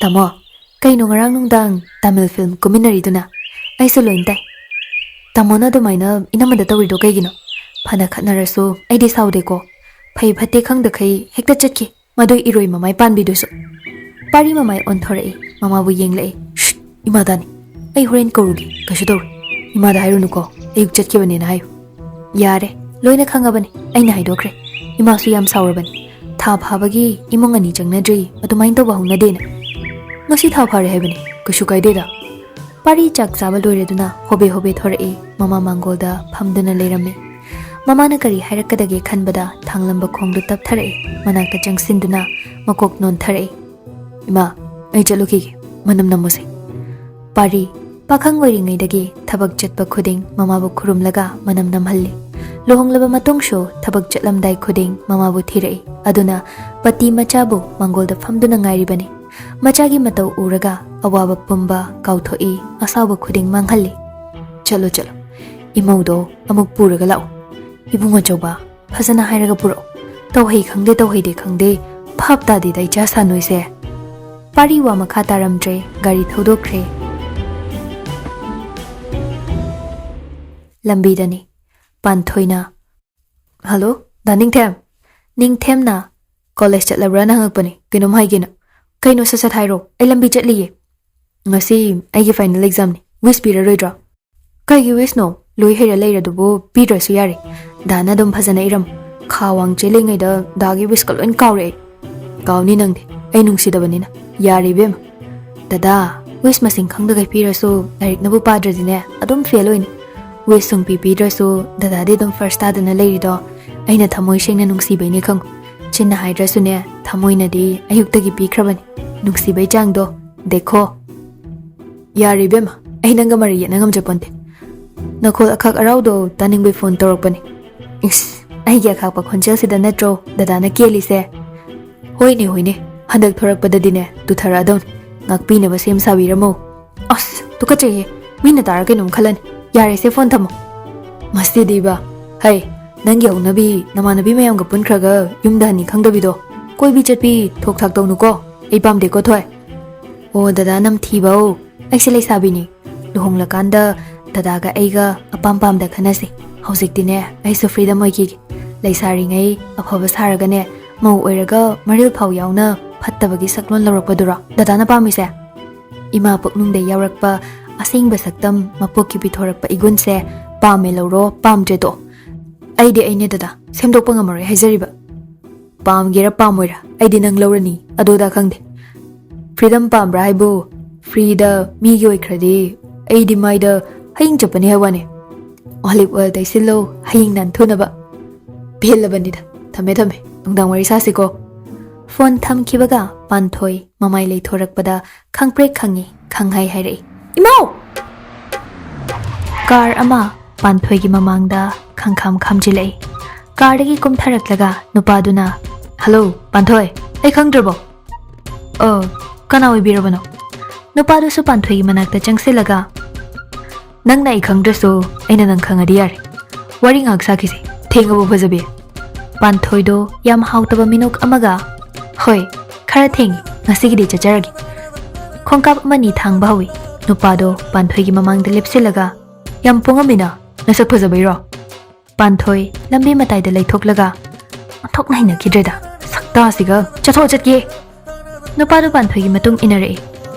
"ꯇꯥꯃꯣ, ꯀꯩꯅꯣ ꯉꯔꯥꯡ ꯅꯨꯡꯗꯥꯡ ꯇꯥꯃꯤꯜ ꯐꯤꯂꯝ ꯀꯨꯝꯃꯤꯟꯅꯔꯤꯗꯨꯅ? ꯑꯩꯁꯨ ꯂꯣꯏꯅ ꯇꯥꯏ꯫ ꯇꯥꯃꯣꯅ ꯑꯗꯨꯃꯥꯏꯅ ꯏꯅꯝꯃꯗ ꯇꯧꯔꯤꯗꯣ ꯀꯩꯒꯤꯅꯣ? ꯐꯅ ꯈꯠꯅꯔꯁꯨ ꯑꯩꯗꯤ ꯁꯥꯎꯗꯦꯀꯣ꯫ ꯐꯩ ꯐꯠꯇꯦ ꯈꯪꯗꯈꯩ ꯍꯦꯛꯇ ꯆꯠꯈꯤ꯫ ꯃꯗꯨꯏ ꯏꯔꯣꯏ ꯃꯃꯥꯏ ꯄꯥꯟꯕꯤꯗꯨꯁꯨ꯫" ꯄꯥꯔꯤ ꯃꯃꯥꯏ ꯑꯣꯟꯊꯣꯔꯛꯏ, ꯃꯃꯥꯕꯨ ꯌꯦꯡꯂꯛꯏ꯫ "ꯁ꯭ꯠ, ꯏꯃꯥ ꯇꯥꯅꯤ꯫ ꯑꯩ ꯍꯣꯔꯦꯟ ꯀꯧꯔꯨꯒꯦ, ꯀꯩꯁꯨ ꯇꯧꯔꯣꯏ꯫ ꯏꯃꯥꯗ ꯍꯥꯏꯔꯨꯅꯨꯀꯣ, ꯑꯌꯨꯛ ꯆꯠꯈꯤꯕꯅꯦꯅ ꯍꯥꯏꯌꯨ꯫" "ꯌꯥꯔꯦ, ꯂꯣꯏꯅ ꯈꯪꯉꯕꯅꯤ, ꯑꯩꯅ ꯍꯥꯏꯗꯣꯛꯈ꯭ꯔꯦ꯫ ꯏꯃꯥꯁꯨ ꯌꯥꯝ ꯁꯥꯎꯔꯕꯅꯤ꯫ ꯊꯥ ꯐꯥꯕꯒꯤ ꯏꯃꯨꯡ ꯑꯅꯤ ꯆꯪꯅꯗ꯭ꯔꯤ, ꯑꯗꯨꯃꯥꯏꯅ ꯇꯧꯕ ꯍꯧꯅꯗꯦꯅ꯫" "ꯉꯁꯤ ꯊꯥ ꯐꯥꯔꯦ ꯍꯥꯏꯕꯅꯤ, ꯀꯩꯁꯨ ꯀꯥꯏꯗꯦꯗ꯫" ꯄꯥꯔꯤ ꯆꯥꯛ ꯆꯥꯕ ꯂꯣꯏꯔꯗꯨꯅ ꯍꯣꯕꯦ ꯍꯣꯕꯦ ꯊꯣꯔꯛꯏ, ꯃꯃꯥ ꯃꯥꯡꯒꯣꯜꯗ ꯐꯝꯗꯨꯅ ꯂꯩꯔꯝꯃꯤ꯫ ꯃꯃꯥꯅ ꯀꯔꯤ ꯍꯥꯏꯔꯛꯀꯗꯒꯦ ꯈꯟꯕꯗ ꯊꯥꯡꯂꯝꯕ ꯈꯣꯡꯗꯨ ꯇꯞꯊꯔꯛꯏ, ꯃꯅꯥꯛꯇ ꯆꯪꯁꯤꯟꯗꯨꯅ ꯃꯀꯣꯛ ꯅꯣꯟꯊꯔꯛꯏ꯫ "ꯏꯃꯥ, ꯑꯩ ꯆꯠꯂꯨꯈꯤꯒꯦ, ꯃꯅꯝ ꯅꯝꯃꯨꯁꯦ꯫" ꯄꯥꯔꯤ, ꯄꯥꯈꯪ ꯑꯣꯏꯔꯤꯉꯩꯗꯒꯤ ꯊꯕꯛ ꯆꯠꯄ ꯈꯨꯗꯤꯡ ꯃꯃꯥꯕꯨ ꯈꯨꯔꯨꯝꯂꯒ ꯃꯅꯝ ꯅꯝꯍꯜꯂꯤ꯫ ꯂꯨꯍꯣꯡꯂꯕ ꯃꯇꯨꯡꯁꯨ ꯊꯕꯛ ꯆꯠꯂꯝꯗꯥꯏ ꯈꯨꯗꯤꯡ ꯃꯃꯥꯕꯨ ꯊꯤꯔꯛꯏ꯫ ꯑꯗꯨꯅ ꯄꯇꯤ ꯃꯆꯥꯕꯨ ꯃꯥꯡꯒꯣꯜꯗ ꯐꯝꯗꯨꯅ ꯉꯥꯏꯔꯤꯕꯅꯤ꯫ ꯃꯆꯥꯒꯤ ꯃꯇꯧ ꯎꯔꯒ ꯑꯋꯥꯕ ꯄꯨꯝꯕ ꯀꯥꯎꯊꯣꯛꯏ, ꯑꯁꯥꯎꯕ ꯈꯨꯗꯤꯡ ꯃꯥꯡꯍꯜꯂꯤ꯫ "ꯆꯠꯂꯣ, ꯆꯠꯂꯣ, ꯏꯃꯧꯗꯣ ꯑꯃꯨꯛ ꯄꯨꯔꯒ ꯂꯥꯛꯑꯣ꯫ ꯏꯕꯨꯡ ꯑꯆꯧꯕ, ꯐꯖꯅ ꯍꯥꯏꯔꯒ ꯄꯨꯔꯛꯑꯣ꯫ ꯇꯧꯍꯩ ꯈꯪꯗꯦ, ꯇꯧꯍꯩꯗꯦ ꯈꯪꯗꯦ, ꯚꯥꯞ ꯇꯥꯗꯦꯗ ꯏꯆꯥ ꯁꯥꯅꯣꯏꯁꯦ꯫" ꯄꯥꯔꯤ ꯋꯥ ꯃꯈꯥ ꯇꯥꯔꯝꯗ꯭ꯔꯦ, ꯒꯥꯔꯤ ꯊꯧꯗꯣꯛꯈ꯭ꯔꯦ꯫ ꯂꯝꯕꯤꯗꯅꯤ꯫ ꯄꯥꯟꯊꯣꯏꯅ, "ꯍꯜꯂꯣ, ꯗꯥ ꯅꯤꯡꯊꯦꯝ?" ꯅꯤꯡꯊꯦꯝꯅ, "ꯀꯣꯂꯦꯖ ꯆꯠꯂꯕ꯭ꯔꯥꯅ ꯍꯪꯉꯛꯄꯅꯤ, ꯀꯩꯅꯣꯝ ꯍꯥꯏꯒꯦꯅ꯫" "ꯀꯩꯅꯣ, ꯁꯠ ꯁꯠ ꯍꯥꯏꯔꯣ, ꯑꯩ ꯂꯝꯕꯤ ꯆꯠꯂꯤꯌꯦ꯫ ꯉꯁꯤ ꯑꯩꯒꯤ ꯐꯥꯏꯅꯦꯜ ꯑꯦꯛꯖꯥꯝꯅꯤ, ꯋꯤꯁ ꯄꯤꯔꯔꯣꯏꯗ꯭ꯔꯣ?" "ꯀꯩꯒꯤ ꯋꯤꯁꯅꯣ? ꯂꯣꯏ ꯍꯩꯔ ꯂꯩꯔꯗꯨꯕꯨ ꯄꯤꯗ꯭ꯔꯁꯨ ꯌꯥꯔꯦ꯫ ꯗꯥꯅ ꯑꯗꯨꯝ ꯐꯖꯅ ꯏꯔꯝꯃꯨ꯫ ꯈꯥ ꯋꯥꯡ ꯆꯦꯜꯂꯤꯉꯩꯗ ꯗꯥꯒꯤ ꯋꯤꯁꯀ ꯂꯣꯏ ꯀꯥꯎꯔꯦ ꯑꯩ꯫" "ꯀꯥꯎꯅꯤ ꯅꯪꯗꯤ, ꯑꯩ ꯅꯨꯡꯁꯤꯗꯕꯅꯤꯅ꯫" "ꯌꯥꯔꯦ ꯏꯕꯦꯝꯃ, ꯗꯗꯥ, ꯋꯤꯁ ꯃꯁꯤꯡ ꯈꯪꯗꯒꯩ ꯄꯤꯔꯁꯨ ꯂꯥꯏꯔꯤꯛꯅꯕꯨ ꯄꯥꯗ꯭ꯔꯗꯤꯅꯦ ꯑꯗꯨꯝ ꯐꯦꯜ ꯑꯣꯏꯅꯤ꯫ ꯋꯤꯁ ꯁꯨꯡꯄꯤ ꯄꯤꯗ꯭ꯔꯁꯨ ꯗꯗꯥꯗꯤ ꯑꯗꯨꯝ ꯐꯥꯔꯁ ꯇꯥꯗꯅ ꯂꯩꯔꯤꯗꯣ ꯑꯩꯅ ꯊꯃꯣꯏ ꯁꯦꯡꯅ ꯅꯨꯡꯁꯤꯕꯩꯅꯦ ꯈꯪꯉꯨ꯫ ꯆꯤꯟꯅ ꯍꯥꯏꯗ꯭ꯔꯁꯨꯅꯦ, ꯊꯃꯣꯏꯅꯗꯤ ꯑꯌꯨꯛꯇꯒꯤ ꯄꯤꯈ꯭ꯔꯕꯅꯤ ꯅꯨꯡꯁꯤꯕꯩ ꯆꯥꯡꯗꯣ꯫ ꯗꯦꯈꯣ꯫" "ꯌꯥꯔꯦ ꯏꯕꯦꯝꯃ, ꯑꯩ ꯅꯪꯒ ꯃꯔꯩ ꯌꯦꯠꯅ ꯉꯝꯖꯄꯣꯟꯇꯦ꯫ ꯅꯈꯣꯜ ꯑꯈꯥꯛ ꯑꯔꯥꯎꯗꯣ ꯇꯥꯅꯤꯡꯕꯩ ꯐꯣꯟ ꯇꯧꯔꯛꯄꯅꯤ꯫" "ꯏꯁ, ꯑꯩꯒꯤ ꯑꯈꯥꯛꯄ ꯈꯣꯟꯖꯦꯜꯁꯤꯗ ꯅꯠꯇ꯭ꯔꯣ ꯗꯗꯥꯅ ꯀꯦꯜꯂꯤꯁꯦ?" "ꯍꯣꯏꯅꯦ, ꯍꯣꯏꯅꯦ, ꯍꯟꯗꯛ ꯊꯣꯔꯛꯄꯗꯗꯤꯅꯦ ꯇꯨꯊꯔꯛꯑꯗꯧꯅꯤ꯫ ꯉꯥꯛꯄꯤꯅꯕ ꯁꯦꯝ ꯁꯥꯕꯤꯔꯝꯃꯣ꯫" "ꯑꯁ, ꯇꯨꯀꯠꯆꯩꯍꯦ, ꯃꯤꯅ ꯇꯥꯔ ꯀꯩꯅꯣꯝ ꯈꯜꯂꯅꯤ꯫ ꯌꯥꯔꯦꯁꯦ, ꯐꯣꯟ ꯊꯝꯃꯣ꯫" "ꯃꯁꯤꯗꯤꯕ, ꯍꯩ, ꯅꯪꯒꯤ ꯍꯧꯅꯕꯤ ꯅꯃꯥꯟꯅꯕꯤ ꯃꯌꯥꯝꯒ ꯄꯨꯟꯈ꯭ꯔꯒ ꯌꯨꯝꯗ ꯍꯟꯅꯤ ꯈꯪꯗꯕꯤꯗꯣ, ꯀꯣꯏꯕꯤ ꯆꯠꯄꯤ ꯊꯣꯛ ꯊꯥꯛ ꯇꯧꯅꯨꯀꯣ, ꯑꯩ ꯄꯥꯝꯗꯦꯀꯣ ꯊꯣꯏ꯫" "ꯑꯣ ꯗꯗꯥ ꯅꯝꯊꯤꯕꯧ, ꯑꯩꯁꯦ ꯂꯩꯁꯥꯕꯤꯅꯤ꯫ ꯂꯨꯍꯣꯡꯂꯀꯥꯟꯗ ꯗꯗꯥꯒ ꯑꯩꯒ ꯑꯄꯥꯝ ꯄꯥꯝꯗ ꯈꯟꯅꯁꯤ꯫ ꯍꯧꯖꯤꯛꯇꯤꯅꯦ ꯑꯩꯁꯨ ꯐ꯭ꯔꯤꯗꯝ ꯑꯣꯏꯈꯤꯒꯦ꯫ ꯂꯩꯁꯥꯔꯤꯉꯩ ꯑꯐꯕ ꯁꯥꯔꯒꯅꯦ, ꯃꯧ ꯑꯣꯏꯔꯒ ꯃꯔꯤꯜ ꯐꯥꯎ ꯌꯥꯎꯅ ꯐꯠꯇꯕꯒꯤ ꯁꯛꯂꯣꯟ ꯂꯧꯔꯛꯄꯗꯨꯔꯣ ꯗꯗꯥꯅ ꯄꯥꯝꯃꯤꯁꯦ?" "ꯏꯃꯥ ꯄꯨꯛꯅꯨꯡꯗ ꯌꯥꯎꯔꯛꯄ ꯑꯁꯦꯡꯕ ꯁꯛꯇꯝ, ꯃꯄꯣꯛꯀꯤ ꯄꯤꯊꯣꯔꯛꯄ ꯏꯒꯨꯟꯁꯦ ꯄꯥꯝꯃꯦ ꯂꯧꯔꯣ, ꯄꯥꯝꯗ꯭ꯔꯦ ꯇꯣꯛꯑꯣ꯫ ꯑꯩꯗꯤ ꯑꯩꯅꯦ ꯗꯗꯥ, ꯁꯦꯝꯗꯣꯛꯄ ꯉꯝꯃꯔꯣꯏ ꯍꯥꯏꯖꯔꯤꯕ꯫ ꯄꯥꯝꯒꯦꯔꯥ ꯄꯥꯝꯃꯣꯏꯔꯥ, ꯑꯩꯗꯤ ꯅꯪ ꯂꯧꯔꯅꯤ, ꯑꯗꯨꯗ ꯈꯪꯗꯦ꯫ ꯐ꯭ꯔꯤꯗꯝ ꯄꯥꯝꯕ꯭ꯔꯥ ꯍꯥꯏꯕꯨ, ꯐ꯭ꯔꯤꯗ ꯃꯤꯒꯤ ꯑꯣꯏꯈ꯭ꯔꯗꯤ ꯑꯩꯗꯤ ꯃꯥꯏꯗ ꯍꯌꯤꯡ ꯆꯠꯄꯅꯤ ꯍꯥꯏ ꯋꯥꯅꯦ꯫ ꯑꯣꯂꯤꯚ ꯑꯣꯏꯜ ꯇꯩꯁꯤꯜꯂꯣ, ꯍꯌꯤꯡ ꯅꯥꯟꯊꯣꯛꯅꯕ꯫ ꯄꯦꯜꯂꯕꯅꯤꯗ꯫ ꯊꯝꯃꯦ, ꯊꯝꯃꯦ꯫ ꯅꯨꯡꯗꯥꯡ ꯋꯥꯔꯤ ꯁꯥꯁꯤꯀꯣ꯫" ꯐꯣꯟ ꯊꯝꯈꯤꯕꯒ ꯄꯥꯟꯊꯣꯏ ꯃꯃꯥꯏ ꯂꯩꯊꯣꯔꯛꯄꯗ ꯈꯪꯄ꯭ꯔꯦꯛ ꯈꯪꯉꯤ, ꯈꯪꯍꯥꯏ ꯍꯥꯏꯔꯛꯏ, "ꯏꯃꯧ!" ꯀꯥꯔ ꯑꯃ ꯄꯥꯟꯊꯣꯏꯒꯤ ꯃꯃꯥꯡꯗ ꯈꯪꯈꯥꯝ ꯈꯥꯝꯖꯤꯜꯂꯛꯏ꯫ ꯀꯥꯔꯗꯒꯤ ꯀꯨꯝꯊꯔꯛꯂꯒ ꯅꯨꯄꯥꯗꯨꯅ, "ꯍꯜꯂꯣ, ꯄꯥꯟꯊꯣꯏ, ꯑꯩ ꯈꯪꯗ꯭ꯔꯕꯣ?" "ꯑ, ꯀꯅꯥ ꯑꯣꯏꯕꯤꯔꯕꯅꯣ?" ꯅꯨꯄꯥꯗꯨꯁꯨ ꯄꯥꯟꯊꯣꯏꯒꯤ ꯃꯅꯥꯛꯇ ꯆꯪꯁꯤꯜꯂꯒ, "ꯅꯪꯅ ꯑꯩ ꯈꯪꯗ꯭ꯔꯁꯨ ꯑꯩꯅ ꯅꯪ ꯈꯪꯉꯗꯤ ꯌꯥꯔꯦ꯫ ꯋꯥꯔꯤ ꯉꯥꯏꯍꯥꯛ ꯁꯥꯈꯤꯁꯦ꯫ ꯊꯦꯡꯉꯕꯣ ꯐꯖꯕꯤ?" ꯄꯥꯟꯊꯣꯏꯗꯣ ꯌꯥꯝ ꯍꯥꯎꯇꯕ ꯃꯤꯅꯣꯛ ꯑꯃꯒ, "ꯍꯣꯏ, ꯈꯔ ꯊꯦꯡꯉꯤ, ꯉꯁꯤꯒꯤꯗꯤ ꯆꯠꯆꯔꯒꯦ꯫" ꯈꯣꯡꯀꯥꯞ ꯑꯃꯅꯤ ꯊꯥꯡꯕ ꯍꯧꯏ꯫ ꯅꯨꯄꯥꯗꯣ ꯄꯥꯟꯊꯣꯏꯒꯤ ꯃꯃꯥꯡꯗ ꯂꯦꯞꯁꯤꯜꯂꯒ, "ꯌꯥꯝ ꯄꯣꯡꯉꯝꯃꯤꯅ, ꯅꯁꯛ ꯐꯖꯕꯩꯔꯣ? ꯄꯥꯟꯊꯣꯏ ꯂꯝꯕꯤ ꯃꯇꯥꯏꯗ ꯂꯩꯊꯣꯛꯂꯒ ꯑꯣꯟꯊꯣꯛꯅ ꯍꯩꯅꯈꯤꯗ꯭ꯔꯦꯗ꯫ ꯁꯛꯇꯥꯁꯤꯒ꯫ ꯆꯠꯊꯣꯛꯑ ꯆꯠꯀꯦ꯫ ꯅꯨꯄꯥꯗꯨ ꯄꯥꯟꯊꯣꯏꯒꯤ ꯃꯇꯨꯡ ꯏꯟꯅꯔꯛꯏ꯫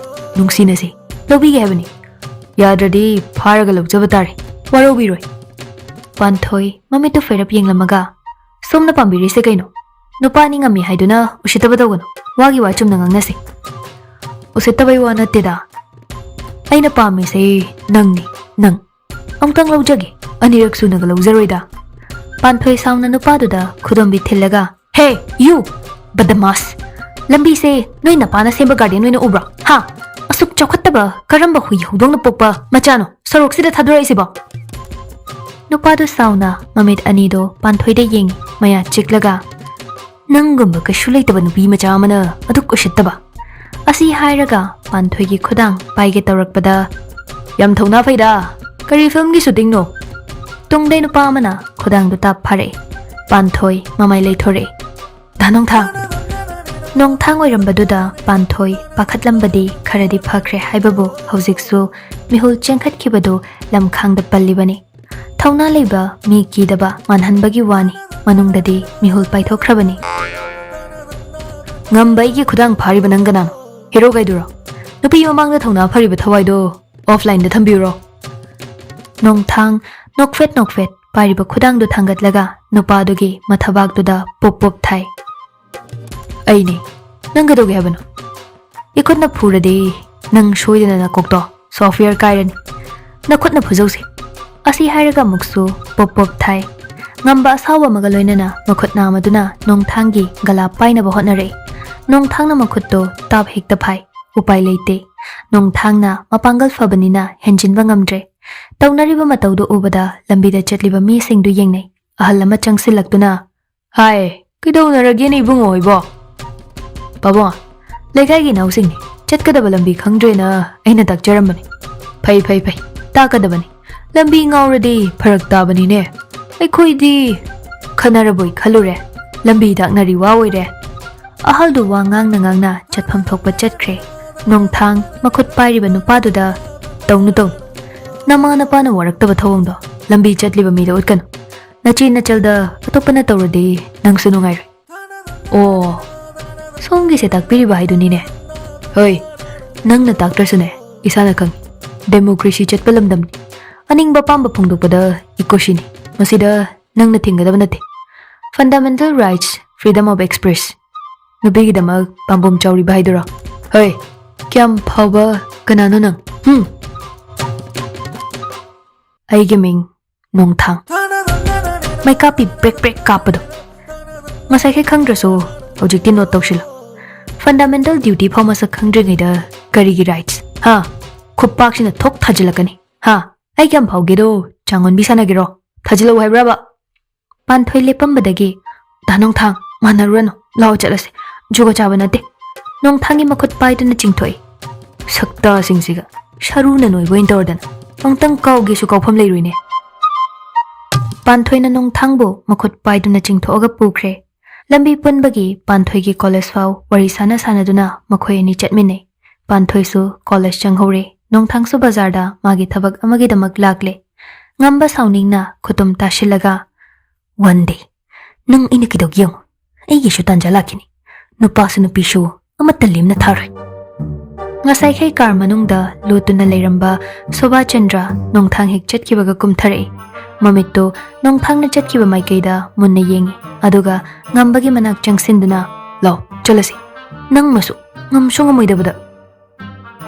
ꯅꯨꯡꯁꯤꯅꯁꯤ꯫ ꯂꯧꯕꯤꯒꯦ ꯍꯥꯏꯕꯅꯤ꯫ ꯌꯥꯗ꯭ꯔꯗꯤ ꯐꯥꯔꯒ ꯂꯧꯖꯕ ꯇꯥꯔꯦ꯫ ꯋꯥꯔꯧꯕꯤꯔꯣꯏ꯫ ꯄꯥꯟꯊꯣꯏ ꯃꯃꯤꯠꯇꯨ ꯐꯩꯔꯞ ꯌꯦꯡꯂꯝꯃꯒ, "ꯁꯣꯝꯅ ꯄꯥꯝꯕꯤꯔꯤꯁꯦ ꯀꯩꯅꯣ?" "ꯅꯨꯄꯥꯅꯤ ꯉꯝꯃꯤ ꯍꯥꯏꯗꯨꯅ ꯎꯁꯤꯠꯇꯕ ꯇꯧꯒꯅꯨ꯫ ꯋꯥꯒꯤ ꯋꯥ ꯆꯨꯝꯅ ꯉꯥꯡꯅꯁꯤ꯫" "ꯎꯁꯤꯠꯇꯕꯩ ꯋꯥ ꯅꯠꯇꯦꯗ꯫ ꯑꯩꯅ ꯄꯥꯝꯃꯤꯁꯦ ꯅꯪꯅꯤ, ꯅꯪ꯫ ꯑꯃꯨꯛꯇꯪ ꯂꯧꯖꯒꯦ, ꯑꯅꯤꯔꯛ ꯁꯨꯅꯒ ꯂꯧꯖꯔꯣꯏꯗ꯫" ꯄꯥꯟꯊꯣꯏ ꯁꯥꯎꯅ ꯅꯨꯄꯥꯗꯨꯗ ꯈꯨꯗꯣꯝꯕꯤ ꯊꯤꯜꯂꯒ, "ꯍꯦ, ꯌꯨ! ꯕꯗꯃꯥꯁ! ꯂꯝꯕꯤꯁꯦ ꯅꯣꯏ ꯅꯄꯥꯅ ꯁꯦꯝꯕ ꯒꯥꯔꯗꯦꯟ ꯑꯣꯏꯅ ꯎꯕ꯭ꯔꯣ? ꯍꯥ? ꯑꯁꯨꯛ ꯆꯥꯎꯈꯠꯇꯕ ꯀꯔꯝꯕ ꯍꯨꯏ ꯍꯧꯗꯣꯡꯅ ꯄꯣꯛꯄ ꯃꯆꯥꯅꯣ ꯁꯣꯔꯣꯛꯁꯤꯗ ꯊꯥꯗꯣꯔꯛꯏꯁꯤꯕꯣ?" ꯅꯨꯄꯥꯗꯨ ꯁꯥꯎꯅ ꯃꯃꯤꯠ ꯑꯅꯤꯗꯣ ꯄꯥꯟꯊꯣꯏꯗ ꯌꯦꯡꯉꯤ, ꯃꯌꯥ ꯆꯤꯛꯂꯒ꯫ "ꯅꯪꯒꯨꯝꯕ ꯀꯩꯁꯨ ꯂꯩꯇꯕ ꯅꯨꯄꯤ ꯃꯆꯥ ꯑꯃꯅ ꯑꯗꯨꯛ ꯎꯁꯤꯠꯇꯕ?" ꯑꯁꯤ ꯍꯥꯏꯔꯒ ꯄꯥꯟꯊꯣꯏꯒꯤ ꯈꯨꯗꯥꯡ ꯄꯥꯏꯒꯦ ꯇꯧꯔꯛꯄꯗ, "ꯌꯥꯝ ꯊꯧꯅꯥ ꯐꯩꯗ꯫ ꯀꯔꯤ ꯐꯤꯂꯝꯒꯤ ꯁꯨꯇꯤꯡꯅꯣ?" ꯇꯨꯡꯗꯩ ꯅꯨꯄꯥ ꯑꯃꯅ ꯈꯨꯗꯥꯡꯗꯨ ꯇꯥꯞ ꯐꯥꯔꯛꯏ꯫ ꯄꯥꯟꯊꯣꯏ ꯃꯃꯥꯏ ꯂꯩꯊꯣꯔꯛꯏ꯫ "ꯗꯥ ꯅꯣꯡꯊꯥꯡ!" ꯅꯣꯡꯊꯥꯡ ꯑꯣꯏꯔꯝꯕꯗꯨꯗ ꯄꯥꯟꯊꯣꯏ ꯄꯥꯈꯠꯂꯝꯕꯗꯤ ꯈꯔꯗꯤ ꯐꯈ꯭ꯔꯦ ꯍꯥꯏꯕꯕꯨ, ꯍꯧꯖꯤꯛꯁꯨ ꯃꯤꯍꯨꯜ ꯆꯦꯟꯈꯠꯈꯤꯕꯗꯨ ꯂꯝꯈꯥꯡꯗ ꯄꯜꯂꯤꯕꯅꯤ꯫ ꯊꯧꯅꯥ ꯂꯩꯕ ꯃꯤ ꯀꯤꯗꯕ ꯃꯥꯟꯍꯟꯕꯒꯤ ꯋꯥꯅꯤ, ꯃꯅꯨꯡꯗꯗꯤ ꯃꯤꯍꯨꯜ ꯄꯥꯏꯊꯣꯛꯈ꯭ꯔꯕꯅꯤ꯫ "ꯉꯝꯕ ꯑꯩꯒꯤ ꯈꯨꯗꯥꯡ ꯐꯥꯔꯤꯕ ꯅꯪ ꯀꯅꯥꯅꯣ? ꯍꯦꯔꯣ ꯀꯥꯏꯗꯨꯔꯣ? ꯅꯨꯄꯤ ꯃꯃꯥꯡꯗ ꯊꯧꯅꯥ ꯐꯔꯤꯕ ꯊꯋꯥꯏꯗꯣ ꯑꯣꯐꯂꯥꯏꯟꯗ ꯊꯝꯕꯤꯌꯨꯔꯣ?" ꯅꯣꯡꯊꯥꯡ ꯅꯣꯛꯐꯦꯠ ꯅꯣꯛꯐꯦꯠ ꯄꯥꯏꯔꯤꯕ ꯈꯨꯗꯥꯡꯗꯨ ꯊꯥꯡꯒꯠꯂꯒ ꯅꯨꯄꯥꯗꯨꯒꯤ ꯃꯊꯕꯥꯛꯇꯨꯗ ꯄꯣꯞ ꯄꯣꯞ ꯊꯥꯏ꯫ "ꯑꯩꯅꯦ꯫ ꯅꯪ ꯀꯩꯗꯧꯒꯦ ꯍꯥꯏꯕꯅꯣ? ꯏꯈꯨꯠꯅ ꯐꯨꯔꯗꯤ ꯅꯪ ꯁꯣꯏꯗꯅ ꯅꯀꯣꯛꯇꯣ ꯁꯣꯐꯋꯦꯌꯔ ꯀꯥꯏꯔꯅꯤ꯫ ꯅꯈꯨꯠꯅ ꯐꯨꯖꯧꯁꯦ꯫" ꯑꯁꯤ ꯍꯥꯏꯔꯒ ꯑꯃꯨꯛꯁꯨ ꯄꯣꯞ ꯄꯣꯞ ꯊꯥꯏ꯫ ꯉꯝꯕ ꯑꯁꯥꯎꯕ ꯑꯃꯒ ꯂꯣꯏꯅꯅ ꯃꯈꯨꯠ ꯅꯥꯝꯃꯗꯨꯅ ꯅꯣꯡꯊꯥꯡꯒꯤ ꯒꯂꯥ ꯄꯥꯏꯅꯕ ꯍꯣꯠꯅꯔꯛꯏ꯫ ꯅꯣꯡꯊꯥꯡꯅ ꯃꯈꯨꯠꯇꯣ ꯇꯥꯞ ꯍꯦꯛꯇ ꯐꯥꯏ꯫ ꯎꯄꯥꯏ ꯂꯩꯇꯦ꯫ ꯅꯣꯡꯊꯥꯡꯅ ꯃꯄꯥꯡꯒꯜ ꯐꯕꯅꯤꯅ ꯍꯦꯟꯖꯤꯟꯕ ꯉꯝꯗ꯭ꯔꯦ꯫ ꯇꯧꯅꯔꯤꯕ ꯃꯇꯧꯗꯨ ꯎꯕꯗ ꯂꯝꯕꯤꯗ ꯆꯠꯂꯤꯕ ꯃꯤꯁꯤꯡꯗꯨ ꯌꯦꯡꯅꯩ꯫ ꯑꯍꯜ ꯑꯃ ꯆꯪꯁꯤꯜꯂꯛꯇꯨꯅ, "ꯍꯥꯏ, ꯀꯩꯗꯧꯅꯔꯒꯦꯅꯦ ꯏꯕꯨꯡꯉꯣ ꯍꯣꯏꯕꯣ?" "ꯄꯥꯕꯨꯡ, ꯂꯩꯀꯥꯏꯒꯤ ꯏꯅꯥꯎꯁꯤꯡꯅꯤ, ꯆꯠꯀꯗꯕ ꯂꯝꯕꯤ ꯈꯪꯗ꯭ꯔꯦꯅ ꯑꯩꯅ ꯇꯥꯛꯆꯔꯝꯕꯅꯤ꯫" "ꯐꯩ, ꯐꯩ, ꯐꯩ, ꯇꯥꯛꯀꯗꯕꯅꯤ꯫ ꯂꯝꯕꯤ ꯉꯥꯎꯔꯗꯤ ꯐꯔꯛ ꯇꯥꯕꯅꯤꯅꯦ꯫ ꯑꯩꯈꯣꯏꯗꯤ ꯈꯟꯅꯔꯕꯣꯏ ꯈꯜꯂꯨꯔꯦ, ꯂꯝꯕꯤ ꯇꯥꯛꯅꯔꯤ ꯋꯥ ꯑꯣꯏꯔꯦ꯫" ꯑꯍꯜꯗꯨ ꯋꯥ ꯉꯥꯡꯅ ꯉꯥꯡꯅ ꯆꯠꯐꯝ ꯊꯣꯛꯄ ꯆꯠꯈ꯭ꯔꯦ꯫ ꯅꯣꯡꯊꯥꯡ ꯃꯈꯨꯠ ꯄꯥꯏꯔꯤꯕ ꯅꯨꯄꯥꯗꯨꯗ, "ꯇꯧꯅꯨ, ꯇꯧꯅꯨ꯫ ꯅꯃꯥ ꯅꯄꯥꯅ ꯋꯥꯔꯛꯇꯕ ꯊꯧꯑꯣꯡꯗꯣ ꯂꯝꯕꯤ ꯆꯠꯂꯤꯕ ꯃꯤꯗ ꯎꯠꯀꯅꯨ꯫ ꯅꯆꯦ ꯅꯆꯜꯗ ꯑꯇꯣꯞꯄꯅ ꯇꯧꯔꯗꯤ ꯅꯪꯁꯨ ꯅꯨꯡꯉꯥꯏꯔꯣꯏ꯫ ꯑꯣ, ꯁꯣꯝꯒꯤꯁꯦ ꯇꯥꯛꯄꯤꯔꯤꯕ ꯍꯥꯏꯗꯨꯅꯤꯅꯦ꯫ ꯍꯣꯏ, ꯅꯪꯅ ꯇꯥꯛꯇ꯭ꯔꯁꯨꯅꯦ, ꯏꯁꯥꯅ ꯈꯪꯉꯤ꯫ ꯗꯦꯃꯣꯀ꯭ꯔꯦꯁꯤ ꯆꯠꯄ ꯂꯝꯗꯝꯅꯤ꯫ ꯑꯅꯤꯡꯕ ꯑꯄꯥꯝꯕ ꯐꯣꯡꯗꯣꯛꯄꯗ ꯏꯀꯣꯁꯤꯅꯤ꯫ ꯃꯁꯤꯗ ꯅꯪꯅ ꯊꯤꯡꯒꯗꯕ ꯅꯠꯇꯦ꯫ Fundamental rights, freedom of express꯫ ꯅꯨꯄꯤꯒꯤꯗꯃꯛ ꯄꯥꯝꯕꯣꯝ ꯆꯥꯎꯔꯤꯕ ꯍꯥꯏꯗꯨꯔꯣ? ꯍꯣꯏ, ꯀꯌꯥꯝ ꯐꯥꯎꯕ ꯀꯅꯥꯅꯣ ꯅꯪ? ꯍꯨꯝ? ꯑꯩꯒꯤ ꯃꯤꯡ ꯅꯣꯡꯊꯥꯡ꯫ ꯃꯩꯀꯥꯞꯄꯤ ꯕ꯭ꯔꯦꯛ ꯕ꯭ꯔꯦꯛ ꯀꯥꯞꯄꯗꯣ꯫ ꯉꯁꯥꯏꯈꯩ ꯈꯪꯗ꯭ꯔꯁꯨ ꯍꯧꯖꯤꯛꯇꯤ ꯅꯣꯠ ꯇꯧꯁꯤꯜꯂꯣ꯫ ꯐꯟꯗꯥꯃꯦꯟꯇꯦꯜ ꯗ꯭ꯌꯨꯇꯤ ꯐꯥꯎ ꯃꯁꯛ ꯈꯪꯗ꯭ꯔꯤꯉꯩꯗ ꯀꯔꯤꯒꯤ ꯔꯥꯏꯠꯁ? ꯍꯥ? ꯈꯨꯄꯥꯛꯁꯤꯅ ꯊꯣꯛ ꯊꯥꯖꯤꯜꯂꯛꯀꯅꯤ꯫ ꯍꯥ? ꯑꯩ ꯀꯌꯥꯝ ꯐꯥꯎꯒꯦꯗꯣ ꯆꯥꯡꯑꯣꯟꯕꯤ ꯁꯥꯟꯅꯒꯦꯔꯣ? ꯊꯥꯖꯤꯜꯂꯛꯎ ꯍꯥꯏꯕ꯭ꯔꯕ? ꯄꯥꯟꯊꯣꯏ ꯂꯦꯞꯄꯝꯕꯗꯒꯤ, "ꯗꯥ ꯅꯣꯡꯊꯥꯡ, ꯃꯥꯟꯅꯔꯨꯔꯅꯨ, ꯂꯥꯛꯑꯣ ꯆꯠꯂꯁꯦ, ꯖꯨꯒꯣꯠ ꯆꯥꯕ ꯅꯠꯇꯦ"꯫ ꯅꯣꯡꯊꯥꯡꯒꯤ ꯃꯈꯨꯠ ꯄꯥꯏꯗꯨꯅ ꯆꯤꯡꯊꯣꯛꯏ꯫ ꯁꯛꯇꯥꯁꯤꯡꯁꯤꯒ, ꯁꯔꯨꯅ ꯅꯣꯏꯕ ꯑꯣꯏꯅ ꯇꯧꯔꯗꯅ꯫ ꯑꯃꯨꯛꯇꯪ ꯀꯥꯎꯒꯦꯁꯨ ꯀꯥꯎꯐꯝ ꯂꯩꯔꯣꯏꯅꯦ꯫ ꯄꯥꯟꯊꯣꯏꯅ ꯅꯣꯡꯊꯥꯡꯕꯨ ꯃꯈꯨꯠ ꯄꯥꯏꯗꯨꯅ ꯆꯤꯡꯊꯣꯛꯑꯒ ꯄꯨꯈ꯭ꯔꯦ꯫ ꯂꯝꯕꯤ ꯄꯨꯟꯕꯒꯤ ꯄꯥꯟꯊꯣꯏꯒꯤ ꯀꯣꯂꯦꯖ ꯐꯥꯎ ꯋꯥꯔꯤ ꯁꯥꯟꯅ ꯁꯥꯟꯅꯗꯨꯅ ꯃꯈꯣꯏ ꯑꯅꯤ ꯆꯠꯃꯤꯟꯅꯩ꯫ ꯄꯥꯟꯊꯣꯏꯁꯨ ꯀꯣꯂꯦꯖ ꯆꯪꯍꯧꯔꯦ꯫ ꯅꯣꯡꯊꯥꯡꯁꯨ ꯕꯖꯥꯔꯗ ꯃꯥꯒꯤ ꯊꯕꯛ ꯑꯃꯒꯤꯗꯃꯛ ꯂꯥꯛꯂꯦ꯫ ꯉꯝꯕ ꯁꯥꯎꯅꯤꯡꯅ ꯈꯨꯇꯨꯝ ꯇꯥꯁꯤꯜꯂꯒ, "One day, ꯅꯪ ꯑꯩꯅ ꯀꯩꯗꯧꯒꯦ ꯌꯦꯡꯉꯨ꯫ ꯑꯩꯒꯤꯁꯨ ꯇꯥꯟꯖꯥ ꯂꯥꯛꯈꯤꯅꯤ꯫ ꯅꯨꯄꯥꯁꯨ ꯅꯨꯄꯤꯁꯨ ꯑꯃꯠꯇ ꯂꯦꯝꯅ ꯊꯥꯔꯣꯏ"꯫ ꯉꯁꯥꯏꯈꯩ ꯀꯥꯔ ꯃꯅꯨꯡꯗ ꯂꯣꯠꯇꯨꯅ ꯂꯩꯔꯝꯕ ꯁꯣꯚꯥꯆꯟꯗ꯭ꯔ ꯅꯣꯡꯊꯥꯡ ꯍꯦꯛ ꯆꯠꯈꯤꯕꯒ ꯀꯨꯝꯊꯔꯛꯏ꯫ ꯃꯃꯤꯠꯇꯨ ꯅꯣꯡꯊꯥꯡꯅ ꯆꯠꯈꯤꯕ ꯃꯥꯏꯀꯩꯗ ꯃꯨꯟꯅ ꯌꯦꯡꯉꯤ꯫ ꯑꯗꯨꯒ ꯉꯝꯕꯒꯤ ꯃꯅꯥꯛ ꯆꯪꯁꯤꯟꯗꯨꯅ, "ꯂꯥꯎ, ꯆꯠꯂꯁꯤ꯫ ꯅꯪꯃꯁꯨ ꯉꯝꯁꯨ ꯉꯝꯃꯣꯏꯗꯕꯗ"꯫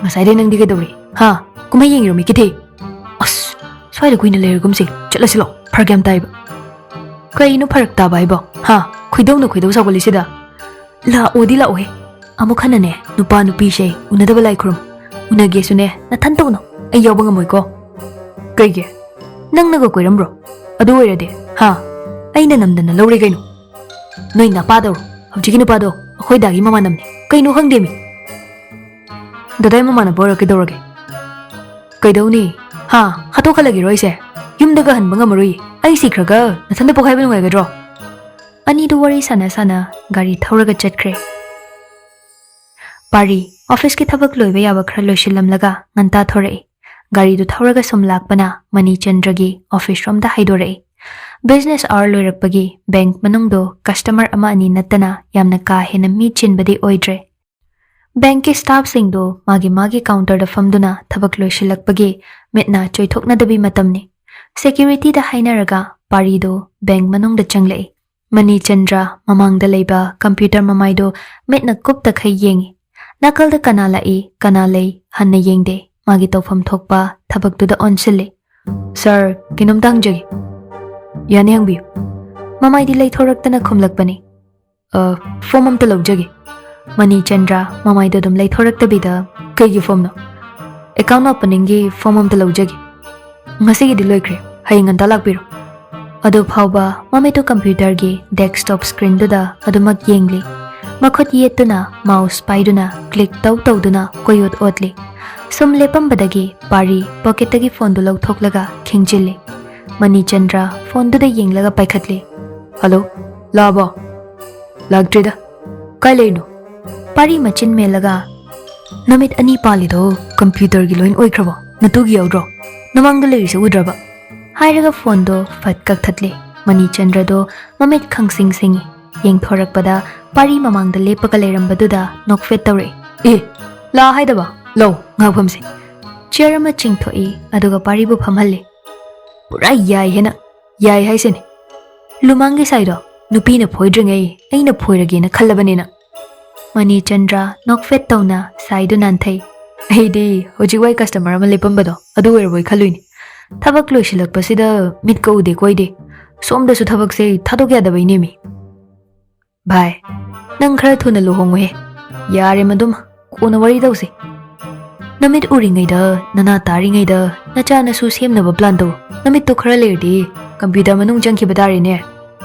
"ꯉꯁꯥꯏꯗꯩ ꯅꯪꯗꯤ ꯀꯩꯗꯧꯔꯤ? ꯍꯥ? ꯀꯨꯝꯍꯩ ꯌꯦꯡꯉꯤꯔꯣ, ꯃꯤꯀꯤꯊꯤ? ꯑꯁ, ꯁ꯭ꯋꯥꯏꯗ ꯀꯨꯏꯅ ꯂꯩꯔꯒꯨꯝꯁꯦ, ꯆꯠꯂꯁꯤ ꯂꯥꯎ, ꯐꯔꯛ ꯌꯥꯝ ꯇꯥꯏꯕ"꯫ "ꯀꯩꯅꯣ ꯐꯔꯛ ꯇꯥꯕ ꯍꯥꯏꯕꯣ? ꯍꯥ? ꯈꯣꯏꯗꯧꯅ ꯈꯣꯏꯗꯧ ꯁꯥꯎꯒꯠꯂꯤꯁꯤꯗ"꯫ "ꯂꯥꯛꯑꯣꯗꯤ ꯂꯥꯛꯑꯣꯍꯦ꯫ ꯑꯃꯨꯛ ꯍꯟꯅꯅꯦ, ꯅꯨꯄꯥ ꯅꯨꯄꯤꯁꯦ ꯎꯅꯗꯕ ꯂꯥꯏ ꯈꯨꯔꯨꯝ꯫ ꯎꯅꯒꯦꯁꯨꯅꯦ, ꯅꯊꯟꯇ ꯎꯅꯧ, ꯑꯩ ꯌꯥꯎꯕ ꯉꯝꯃꯣꯏꯀꯣ"꯫ "ꯀꯩꯒꯤ? ꯅꯪꯅꯒ ꯀꯣꯏꯔꯝꯕ꯭ꯔꯣ? ꯑꯗꯨ ꯑꯣꯏꯔꯗꯤ, ꯍꯥ? ꯑꯩꯅ ꯅꯝꯗꯅ ꯂꯧꯔꯦ ꯀꯩꯅꯣ"꯫ "ꯅꯣꯏ ꯅꯄꯥꯗꯧꯔꯣ? ꯍꯧꯖꯤꯛꯀꯤ ꯅꯨꯄꯥꯗꯣ ꯑꯩꯈꯣꯏ ꯗꯥꯒꯤ ꯃꯃꯥꯟꯅꯕꯅꯦ꯫ ꯀꯩꯅꯣ ꯈꯪꯗꯦꯃꯤ"꯫ "ꯗꯗꯥꯏ ꯃꯃꯥꯟꯅꯕ ꯑꯣꯏꯔ ꯀꯩꯗꯧꯔꯒꯦ? ꯀꯩꯗꯧꯅꯤ? ꯍꯥ? ꯍꯥꯠꯇꯣꯛꯍꯜꯂꯒꯦꯔꯣ ꯑꯩꯁꯦ? ꯌꯨꯝꯗꯒ ꯍꯟꯕ ꯉꯝꯃꯔꯣꯏꯌꯦ꯫ ꯑꯩ ꯁꯤꯈ꯭ꯔꯒ ꯅꯊꯟꯗ ꯄꯣꯛꯈꯥꯏꯕ ꯅꯨꯡꯉꯥꯏꯒꯗ꯭ꯔꯣ?" ꯑꯅꯤꯗꯨ ꯋꯥꯔꯤ ꯁꯥꯟꯅ ꯁꯥꯟꯅ ꯒꯥꯔꯤ ꯊꯧꯔꯒ ꯆꯠꯈ꯭ꯔꯦ꯫ ꯄꯥꯔꯤ ꯑꯣꯐꯤꯁꯀꯤ ꯊꯕꯛ ꯂꯣꯏꯕ ꯌꯥꯕ ꯈꯔ ꯂꯣꯏꯁꯤꯜꯂꯝꯂꯒ ꯉꯟꯇꯥ ꯊꯣꯔꯛꯏ꯫ ꯒꯥꯔꯤꯗꯨ ꯊꯧꯔꯒ ꯁꯨꯝ ꯂꯥꯛꯄꯅ ꯃꯅꯤꯆꯟꯗ꯭ꯔꯒꯤ ꯑꯣꯐꯤꯁ ꯔꯣꯝꯗ ꯍꯥꯏꯗꯣꯔꯛꯏ꯫ ꯕꯤꯖꯤꯅꯦꯁ ꯑꯋꯥꯔ ꯂꯣꯏꯔꯛꯄꯒꯤ ꯕꯦꯡꯛ ꯃꯅꯨꯡꯗꯣ ꯀꯁꯇꯃꯔ ꯑꯃ ꯑꯅꯤ ꯅꯠꯇꯅ ꯌꯥꯝꯅ ꯀꯥ ꯍꯦꯟꯅ ꯃꯤ ꯆꯤꯟꯕꯗꯤ ꯑꯣꯏꯗ꯭ꯔꯦ꯫ ꯕꯦꯡꯛꯀꯤ ꯁ꯭ꯇꯥꯐꯁꯤꯡꯗꯣ ꯃꯥꯒꯤ ꯃꯥꯒꯤ ꯀꯥꯎꯟꯇꯔꯗ ꯐꯝꯗꯨꯅ ꯊꯕꯛ ꯂꯣꯏꯁꯤꯜꯂꯛꯄꯒꯤ ꯃꯤꯠꯅ ꯆꯣꯏꯊꯣꯛꯅꯗꯕꯤ ꯃꯇꯝꯅꯤ꯫ ꯁꯦꯀ꯭ꯌꯨꯔꯤꯇꯤꯗ ꯍꯥꯏꯅꯔꯒ ꯄꯥꯔꯤꯗꯣ ꯕꯦꯡꯛ ꯃꯅꯨꯡꯗ ꯆꯪꯂꯛꯏ꯫ ꯃꯅꯤꯆꯟꯗ꯭ꯔ ꯃꯃꯥꯡꯗ ꯂꯩꯕ ꯀꯝꯄ꯭ꯌꯨꯇꯔ ꯃꯃꯥꯏꯗꯣ ꯃꯤꯠꯅ ꯀꯨꯞꯇꯈꯩ ꯌꯦꯡꯏ꯫ ꯅꯥꯀꯜꯗ ꯀꯅꯥ ꯂꯥꯛꯏ, ꯀꯅꯥ ꯂꯩ ꯍꯟꯅ ꯌꯦꯡꯗꯦ꯫ ꯃꯥꯒꯤ ꯇꯧꯐꯝ ꯊꯣꯛꯄ ꯊꯕꯛꯇꯨꯗ ꯑꯣꯟꯁꯤꯜꯂꯤ꯫ "ꯁꯥꯔ, ꯀꯩꯅꯣꯝꯇ ꯍꯪꯖꯒꯦ꯫" "ꯌꯥꯅꯤ, ꯍꯪꯕꯤꯌꯨ꯫" ꯃꯃꯥꯏꯗꯤ ꯂꯩꯊꯣꯔꯛꯇꯅ ꯈꯨꯝꯂꯛꯄꯅꯤ꯫ "ꯑ, ꯐꯣꯝ ꯑꯝꯇ ꯂꯧꯖꯒꯦ꯫" ꯃꯅꯤꯆꯟꯗ꯭ꯔ ꯃꯃꯥꯏꯗꯣ ꯑꯗꯨꯝ ꯂꯩꯊꯣꯔꯛꯇꯕꯤꯗ, "ꯀꯩꯒꯤ ꯐꯣꯝꯅꯣ?" "ꯑꯦꯀꯥꯎꯟ ꯑꯣꯄꯅꯤꯡꯒꯤ ꯐꯣꯝ ꯑꯝꯇ ꯂꯧꯖꯒꯦ꯫" "ꯉꯁꯤꯒꯤꯗꯤ ꯂꯣꯏꯈ꯭ꯔꯦ, ꯍꯌꯦꯡ ꯉꯟꯇꯥ ꯂꯥꯛꯄꯤꯔꯣ꯫" ꯑꯗꯨ ꯐꯥꯎꯕ ꯃꯃꯤꯠꯇꯨ ꯀꯝꯄ꯭ꯌꯨꯇꯔꯒꯤ ꯗꯦꯁꯛꯇꯣꯞ ꯁ꯭ꯀ꯭ꯔꯤꯟꯗꯨꯗ ꯑꯗꯨꯃꯛ ꯌꯦꯡꯂꯤ꯫ ꯃꯈꯨꯠ ꯌꯦꯠꯇꯨꯅ ꯃꯥꯎꯁ ꯄꯥꯏꯗꯨꯅ ꯀ꯭ꯂꯤꯛ ꯇꯧ ꯇꯧꯗꯨꯅ ꯀꯣꯏꯑꯣꯠ ꯑꯣꯠꯂꯤ꯫ ꯁꯨꯝ ꯂꯦꯞꯄꯝꯕꯗꯒꯤ ꯄꯥꯔꯤ ꯄꯣꯀꯦꯠꯇꯒꯤ ꯐꯣꯟꯗꯨ ꯂꯧꯊꯣꯛꯂꯒ ꯈꯤꯡꯖꯤꯜꯂꯤ꯫ ꯃꯅꯤꯆꯟꯗ꯭ꯔ ꯐꯣꯟꯗꯨꯗ ꯌꯦꯡꯂꯒ ꯄꯥꯏꯈꯠꯂꯤ꯫ "ꯍꯜꯂꯣ, ꯂꯥꯛꯑꯕꯣ?" "ꯂꯥꯛꯇ꯭ꯔꯤꯗ꯫ ꯀꯥꯏ ꯂꯩꯔꯤꯅꯣ?" ꯄꯥꯔꯤ ꯃꯆꯤꯟ ꯃꯦꯜꯂꯒ, "ꯅꯃꯤꯠ ꯑꯅꯤ ꯄꯥꯜꯂꯤꯗꯣ ꯀꯝꯄ꯭ꯌꯨꯇꯔꯒꯤ ꯂꯣꯏ ꯑꯣꯏꯈ꯭ꯔꯕꯣ? ꯅꯇꯨꯒꯤ ꯌꯥꯎꯗ꯭ꯔꯣ? ꯅꯃꯥꯡꯗ ꯂꯩꯔꯤꯁꯦ ꯎꯗ꯭ꯔꯕ?" ꯍꯥꯏꯔꯒ ꯐꯣꯟꯗꯣ ꯐꯠ ꯀꯛꯊꯠꯂꯦ꯫ ꯃꯅꯤꯆꯟꯗ꯭ꯔꯗꯣ ꯃꯃꯤꯠ ꯈꯪꯁꯤꯡ ꯁꯤꯡꯉꯤ꯫ ꯌꯦꯡꯊꯣꯔꯛꯄꯗ ꯄꯥꯔꯤ ꯃꯃꯥꯡꯗ ꯂꯦꯞꯄꯒ ꯂꯩꯔꯝꯕꯗꯨꯗ ꯅꯣꯛꯐꯦꯠ ꯇꯧꯔꯛꯏ꯫ "ꯑꯦ, ꯂꯥ ꯍꯥꯏꯗꯕ? ꯂꯧ, ꯉꯥꯏꯍꯥꯛ ꯐꯝꯁꯦ꯫" ꯆꯤꯌꯔ ꯑꯃ ꯆꯤꯡꯊꯣꯛꯏ, ꯑꯗꯨꯒ ꯄꯥꯔꯤꯕꯨ ꯐꯝꯍꯜꯂꯤ꯫ "ꯄꯨꯔꯥ ꯌꯥꯏ ꯍꯦꯅ, ꯌꯥꯏ ꯍꯥꯏꯁꯤꯅꯤ꯫ ꯂꯨꯃꯥꯡꯒꯤ ꯁꯥꯏꯗꯣ ꯅꯨꯄꯤꯅ ꯐꯣꯏꯗ꯭ꯔꯤꯉꯩ ꯑꯩꯅ ꯐꯣꯏꯔꯒꯦꯅ ꯈꯜꯂꯕꯅꯤꯅ꯫" ꯃꯅꯤꯆꯟꯗ꯭ꯔ ꯅꯣꯛꯐꯦꯠ ꯇꯧꯅ ꯁꯥꯏꯗꯨ ꯅꯥꯟꯊꯩ꯫ "ꯑꯩꯗꯤ ꯍꯧꯖꯤꯛ ꯋꯥꯏ ꯀꯁꯇꯃꯔ ꯑꯃ ꯂꯦꯞꯄꯝꯕꯗꯣ ꯑꯗꯨ ꯑꯣꯏꯔꯕꯣꯏ ꯈꯜꯂꯨꯏꯅꯤ꯫ ꯊꯕꯛ ꯂꯣꯏꯁꯤꯜꯂꯛꯄꯁꯤꯗ ꯃꯤꯠꯀ ꯎꯗꯦ ꯀꯣꯏꯗꯦ꯫ ꯁꯣꯝꯗꯁꯨ ꯊꯕꯛꯁꯦ ꯊꯥꯗꯣꯛ ꯌꯥꯗꯕꯩꯅꯦꯃꯤ꯫" "ꯚꯥꯏ, ꯅꯪ ꯈꯔ ꯊꯨꯅ ꯂꯨꯍꯣꯡꯉꯨꯍꯦ꯫ ꯌꯥꯔꯦ ꯃꯗꯨꯃ, ꯀꯣꯟꯅ ꯋꯥꯔꯤ ꯇꯧꯁꯤ꯫ ꯅꯃꯤꯠ ꯎꯔꯤꯉꯩꯗ, ꯅꯅꯥ ꯇꯥꯔꯤꯉꯩꯗ ꯅꯆꯥ ꯅꯁꯨ ꯁꯦꯝꯅꯕ ꯄ꯭ꯂꯥꯟ ꯇꯧ꯫ ꯅꯃꯤꯠꯇꯣ ꯈꯔ ꯂꯩꯔꯗꯤ ꯀꯝꯄ꯭ꯌꯨꯇꯔ ꯃꯅꯨꯡ ꯆꯪꯈꯤꯕ ꯇꯥꯔꯦꯅꯦ꯫"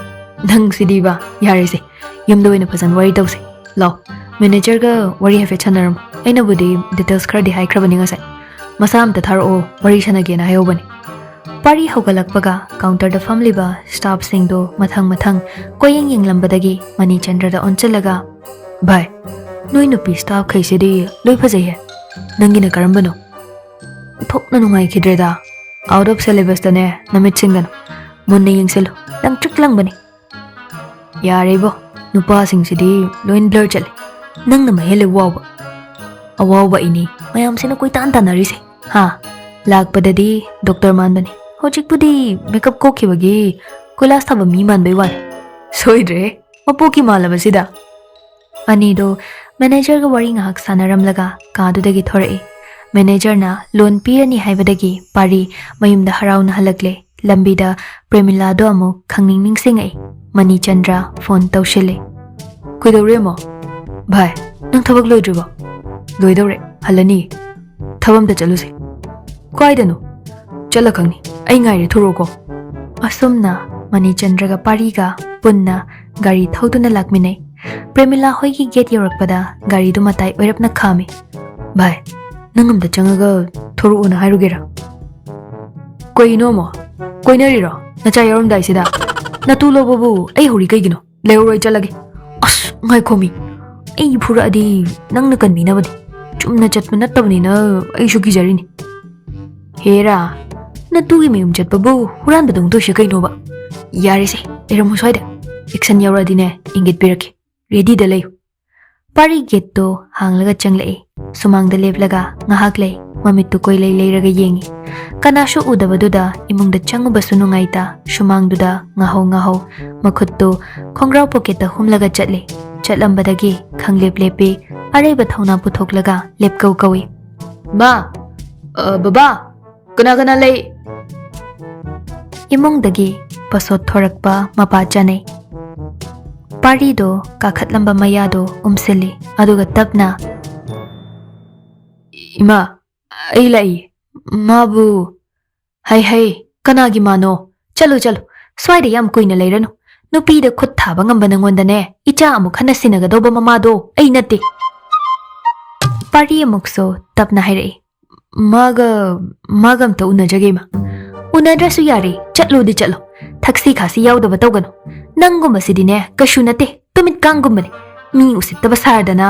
"ꯅꯪꯁꯤꯗꯤꯕ, ꯌꯥꯔꯦꯁꯦ, ꯌꯨꯝꯗ ꯑꯣꯏꯅ ꯐꯖꯅ ꯋꯥꯔꯤ ꯇꯧꯁꯦ꯫ ꯂꯥꯎ, ꯃꯦꯅꯦꯖꯔꯒ ꯋꯥꯔꯤ ꯍꯥꯏꯐꯦꯠ ꯁꯥꯟꯅꯔꯝꯃꯣ꯫ ꯑꯩꯅꯕꯨꯗꯤ ꯗꯤꯇꯦꯜꯁ ꯈꯔꯗꯤ ꯍꯥꯏꯈ꯭ꯔꯕꯅꯤ ꯉꯁꯥꯏ꯫ ꯃꯁꯥ ꯑꯝꯇ ꯊꯥꯔꯛꯑꯣ, ꯋꯥꯔꯤ ꯁꯥꯟꯅꯒꯦꯅ ꯍꯥꯏꯍꯧꯕꯅꯤ꯫" ꯄꯥꯔꯤ ꯍꯧꯒꯠꯂꯛꯄꯒ ꯀꯥꯎꯟꯇꯔꯗ ꯐꯝꯂꯤꯕ ꯁ꯭ꯇꯥꯐꯁꯤꯡꯗꯨ ꯃꯊꯪ ꯃꯊꯪ ꯀꯣꯏꯌꯦꯡ ꯌꯦꯡꯂꯝꯕꯗꯒꯤ ꯃꯅꯤꯆꯟꯗ꯭ꯔꯗ ꯑꯣꯟꯁꯤꯜꯂꯒ, "ꯚꯥꯏ, ꯅꯣꯏ ꯅꯨꯄꯤ ꯁ꯭ꯇꯥꯐꯈꯩꯁꯤꯗꯤ ꯂꯣꯏ ꯐꯖꯩꯍꯦ꯫ ꯅꯪꯒꯤꯅ ꯀꯔꯝꯕꯅꯣ?" ꯑꯣꯟꯊꯣꯛꯅ ꯅꯨꯡꯉꯥꯏꯈꯤꯗ꯭ꯔꯦꯗ꯫ Out of ꯁꯦꯂꯦꯕꯁꯇꯅꯦ ꯅꯃꯤꯠ ꯁꯤꯡꯒꯅꯨ꯫ ꯃꯨꯟꯅ ꯌꯦꯡꯁꯤꯜꯂꯨ, ꯂꯪꯇ꯭ꯔꯤꯛ ꯂꯪꯕꯅꯤ꯫ ꯌꯥꯔꯦꯕꯣ, ꯅꯨꯄꯥꯁꯤꯡꯁꯤꯗꯤ ꯂꯣꯏ ꯕ꯭ꯂꯔ ꯆꯠꯂꯦ꯫ ꯅꯪꯅ ꯃꯍꯦꯜꯂꯦ ꯋꯥꯎꯕ꯫ ꯑꯋꯥꯎꯕ ꯑꯩꯅꯤ ꯃꯌꯥꯝꯁꯤꯅ ꯀꯣꯏꯇꯥꯟ ꯇꯥꯟꯅꯔꯤꯁꯦ꯫ ꯍꯥ? ꯂꯥꯛꯄꯗꯗꯤ ꯗꯣꯛꯇꯔ ꯃꯥꯟꯕꯅꯤ, ꯍꯧꯖꯤꯛꯄꯨꯗꯤ ꯃꯦꯀꯞ ꯀꯣꯛꯈꯤꯕꯒꯤ ꯀꯣꯏꯂꯥꯁ ꯊꯥꯕ ꯃꯤ ꯃꯥꯟꯕꯩ ꯋꯥꯅꯤ꯫ ꯁꯣꯏꯗ꯭ꯔꯦꯍꯦ, ꯃꯄꯣꯛꯀꯤ ꯃꯥꯜꯂꯕꯁꯤꯗ꯫ ꯑꯅꯤꯗꯣ ꯃꯦꯅꯦꯖꯔꯒ ꯋꯥꯔꯤ ꯉꯥꯏꯍꯥꯛ ꯁꯥꯟꯅꯔꯝꯂꯒ ꯀꯥꯗꯨꯗꯒꯤ ꯊꯣꯔꯛꯏ꯫ ꯃꯦꯅꯦꯖꯔꯅ ꯂꯣꯟ ꯄꯤꯔꯅꯤ ꯍꯥꯏꯕꯗꯒꯤ ꯄꯥꯔꯤ ꯃꯌꯨꯝꯗ ꯍꯔꯥꯎꯅ ꯍꯜꯂꯛꯂꯦ꯫ ꯂꯝꯕꯤꯗ ꯄ꯭ꯔꯦꯃꯤꯂꯥꯗꯣ ꯑꯃꯨꯛ ꯈꯪꯅꯤꯡ ꯅꯤꯡꯁꯤꯡꯉꯛꯏ꯫ ꯃꯅꯤꯆꯟꯗ꯭ꯔ ꯐꯣꯟ ꯇꯧꯁꯤꯜꯂꯦ꯫ "ꯀꯩꯗꯧꯔꯦ, ꯑꯃꯣ?" "ꯚꯥꯏ, ꯅꯪ ꯊꯕꯛ ꯂꯣꯏꯗ꯭ꯔꯤꯕꯣ?" "ꯂꯣꯏꯗꯧꯔꯦ, ꯍꯜꯂꯅꯤ꯫ ꯊꯕꯛ ꯑꯝꯇ ꯆꯠꯂꯨꯁꯦ꯫" "ꯀꯥꯏꯗꯅꯣ?" "ꯆꯠꯂ ꯈꯪꯅꯤ, ꯑꯩ ꯉꯥꯏꯔꯦ, ꯊꯣꯔꯛꯑꯣꯀꯣ꯫" ꯑꯁꯨꯝꯅ ꯃꯅꯤꯆꯟꯗ꯭ꯔꯒ ꯄꯥꯔꯤꯒ ꯄꯨꯟꯅ ꯒꯥꯔꯤ ꯊꯧꯗꯨꯅ ꯂꯥꯛꯃꯤꯟꯅꯩ꯫ ꯄ꯭ꯔꯦꯃꯤꯂꯥ ꯍꯣꯏꯒꯤ ꯒꯦꯠ ꯌꯧꯔꯛꯄꯗ ꯒꯥꯔꯤꯗꯨ ꯃꯇꯥꯏ ꯑꯣꯏꯔꯞꯅ ꯈꯥꯝꯃꯤ꯫ "ꯚꯥꯏ, ꯅꯪ ꯑꯝꯇ ꯆꯪꯉꯒ ꯊꯣꯔꯛꯎꯅ ꯍꯥꯏꯔꯨꯒꯦꯔꯥ?" "ꯀꯩꯅꯣ ꯑꯃꯣ? ꯀꯣꯏꯅꯔꯤꯔꯣ? ꯅꯆꯥ ꯌꯥꯎꯔꯝꯗꯥꯏꯁꯤꯗ?" "ꯅꯇꯨ ꯂꯧꯕꯕꯨ ꯑꯩ ꯍꯧꯔꯤ ꯀꯩꯒꯤꯅꯣ? ꯂꯩꯍꯧꯔꯣꯏ, ꯆꯠꯂꯒꯦ꯫" "ꯑꯁ, ꯉꯥꯏꯈꯣꯃꯤ, ꯑꯩ ꯐꯨꯔꯛꯑꯗꯤ ꯅꯪꯅ ꯀꯟꯕꯤꯅꯕꯗꯤ꯫ ꯆꯨꯝꯅ ꯆꯠꯄ ꯅꯠꯇꯕꯅꯤꯅ ꯑꯩꯁꯨ ꯀꯤꯖꯔꯤꯅꯤ꯫" "ꯍꯦꯔꯥ, ꯅꯇꯨꯒꯤ ꯃꯌꯨꯝ ꯆꯠꯄꯕꯨ ꯍꯨꯔꯥꯟꯕꯗꯧꯅ ꯇꯧꯏꯁꯦ ꯀꯩꯅꯣꯕ?" "ꯌꯥꯔꯦꯁꯦ, ꯂꯩꯔꯝꯃꯨ ꯁ꯭ꯋꯥꯏꯗ꯫ ꯑꯦꯛꯁꯟ ꯌꯥꯎꯔꯛꯑꯗꯤꯅꯦ, ꯏꯪꯒꯤꯠ ꯄꯤꯔꯛꯀꯦ꯫ ꯔꯦꯗꯤꯗ ꯂꯩꯌꯨ꯫" ꯄꯥꯔꯤ ꯒꯦꯠꯇꯣ ꯍꯥꯡꯂꯒ ꯆꯪꯂꯛꯏ꯫ ꯁꯨꯃꯥꯡꯗ ꯂꯦꯞꯂꯒ ꯉꯥꯏꯍꯥꯛ ꯂꯩ꯫ ꯃꯃꯤꯠꯇꯨ ꯀꯣꯏꯂꯩ ꯂꯩꯔꯒ ꯌꯦꯡꯉꯤ꯫ ꯀꯅꯥꯁꯨ ꯎꯗꯕꯗꯨꯗ ꯏꯃꯨꯡꯗ ꯆꯪꯉꯨꯕꯁꯨ ꯅꯨꯡꯉꯥꯏꯇ, ꯁꯨꯃꯥꯡꯗꯨꯗ ꯉꯥꯍꯧ ꯉꯥꯍꯧ ꯃꯈꯨꯠꯇꯨ ꯈꯣꯡꯒ꯭ꯔꯥꯎ ꯄꯣꯀꯦꯠꯇ ꯍꯨꯝꯂꯒ ꯆꯠꯂꯤ꯫ ꯆꯠꯂꯝꯕꯗꯒꯤ ꯈꯪꯂꯦꯞ ꯂꯦꯞꯄꯤ꯫ ꯑꯔꯩꯕ ꯊꯧꯅꯥ ꯄꯨꯊꯣꯛꯂꯒ ꯂꯦꯞꯀꯧ ꯀꯧꯏ꯫ "ꯃꯥ, ꯑ, ꯕꯕꯥ, ꯀꯅꯥ ꯀꯅꯥ ꯂꯩ?" ꯏꯃꯨꯡꯗꯒꯤ ꯄꯁꯣꯠ ꯊꯣꯔꯛꯄ ꯃꯄꯥ ꯆꯥꯅꯩ꯫ ꯄꯥꯔꯤꯗꯣ ꯀꯥꯈꯠꯂꯝꯕ ꯃꯌꯥꯗꯣ ꯎꯝꯁꯤꯜꯂꯤ, ꯑꯗꯨꯒ ꯇꯞꯅ, "ꯏꯃꯥ, ꯑꯩ ꯂꯥꯛꯏ꯫" "ꯃꯥꯕꯨ?" "ꯍꯩ ꯍꯩ, ꯀꯅꯥꯒꯤ ꯃꯥꯅꯣ? ꯆꯠꯂꯨ ꯆꯠꯂꯨ, ꯁ꯭ꯋꯥꯏꯗ ꯌꯥꯝ ꯀꯨꯏꯅ ꯂꯩꯔꯅꯨ꯫ ꯅꯨꯄꯤꯗ ꯈꯨꯠ ꯊꯥꯕ ꯉꯝꯕ ꯅꯉꯣꯟꯗꯅꯦ, ꯏꯆꯥ ꯑꯃꯨꯛ ꯍꯟꯅ ꯁꯤꯟꯅꯒꯗꯧꯕ ꯃꯃꯥꯗꯣ ꯑꯩ ꯅꯠꯇꯦ꯫" ꯄꯥꯔꯤ ꯑꯃꯨꯛꯁꯨ ꯇꯞꯅ ꯍꯥꯏꯔꯛꯏ, "ꯃꯥꯒ, ꯃꯥꯒ ꯑꯝꯇ ꯎꯅꯖꯒꯦ, ꯏꯃꯥ꯫" "ꯎꯅꯗ꯭ꯔꯁꯨ ꯌꯥꯔꯦ, ꯆꯠꯂꯨꯗꯤ ꯆꯠꯂꯣ꯫ ꯊꯛꯁꯤ ꯈꯥꯁꯤ ꯌꯥꯎꯗꯕ ꯇꯧꯒꯅꯨ꯫ ꯅꯪꯒꯨꯝꯕꯁꯤꯗꯤꯅꯦ, ꯀꯩꯁꯨ ꯅꯠꯇꯦ, ꯇꯨꯃꯤꯠ ꯀꯥꯡꯒꯨꯝꯕꯅꯦ꯫ ꯃꯤ ꯎꯁꯤꯠꯇꯕ ꯁꯥꯔꯗꯅ꯫"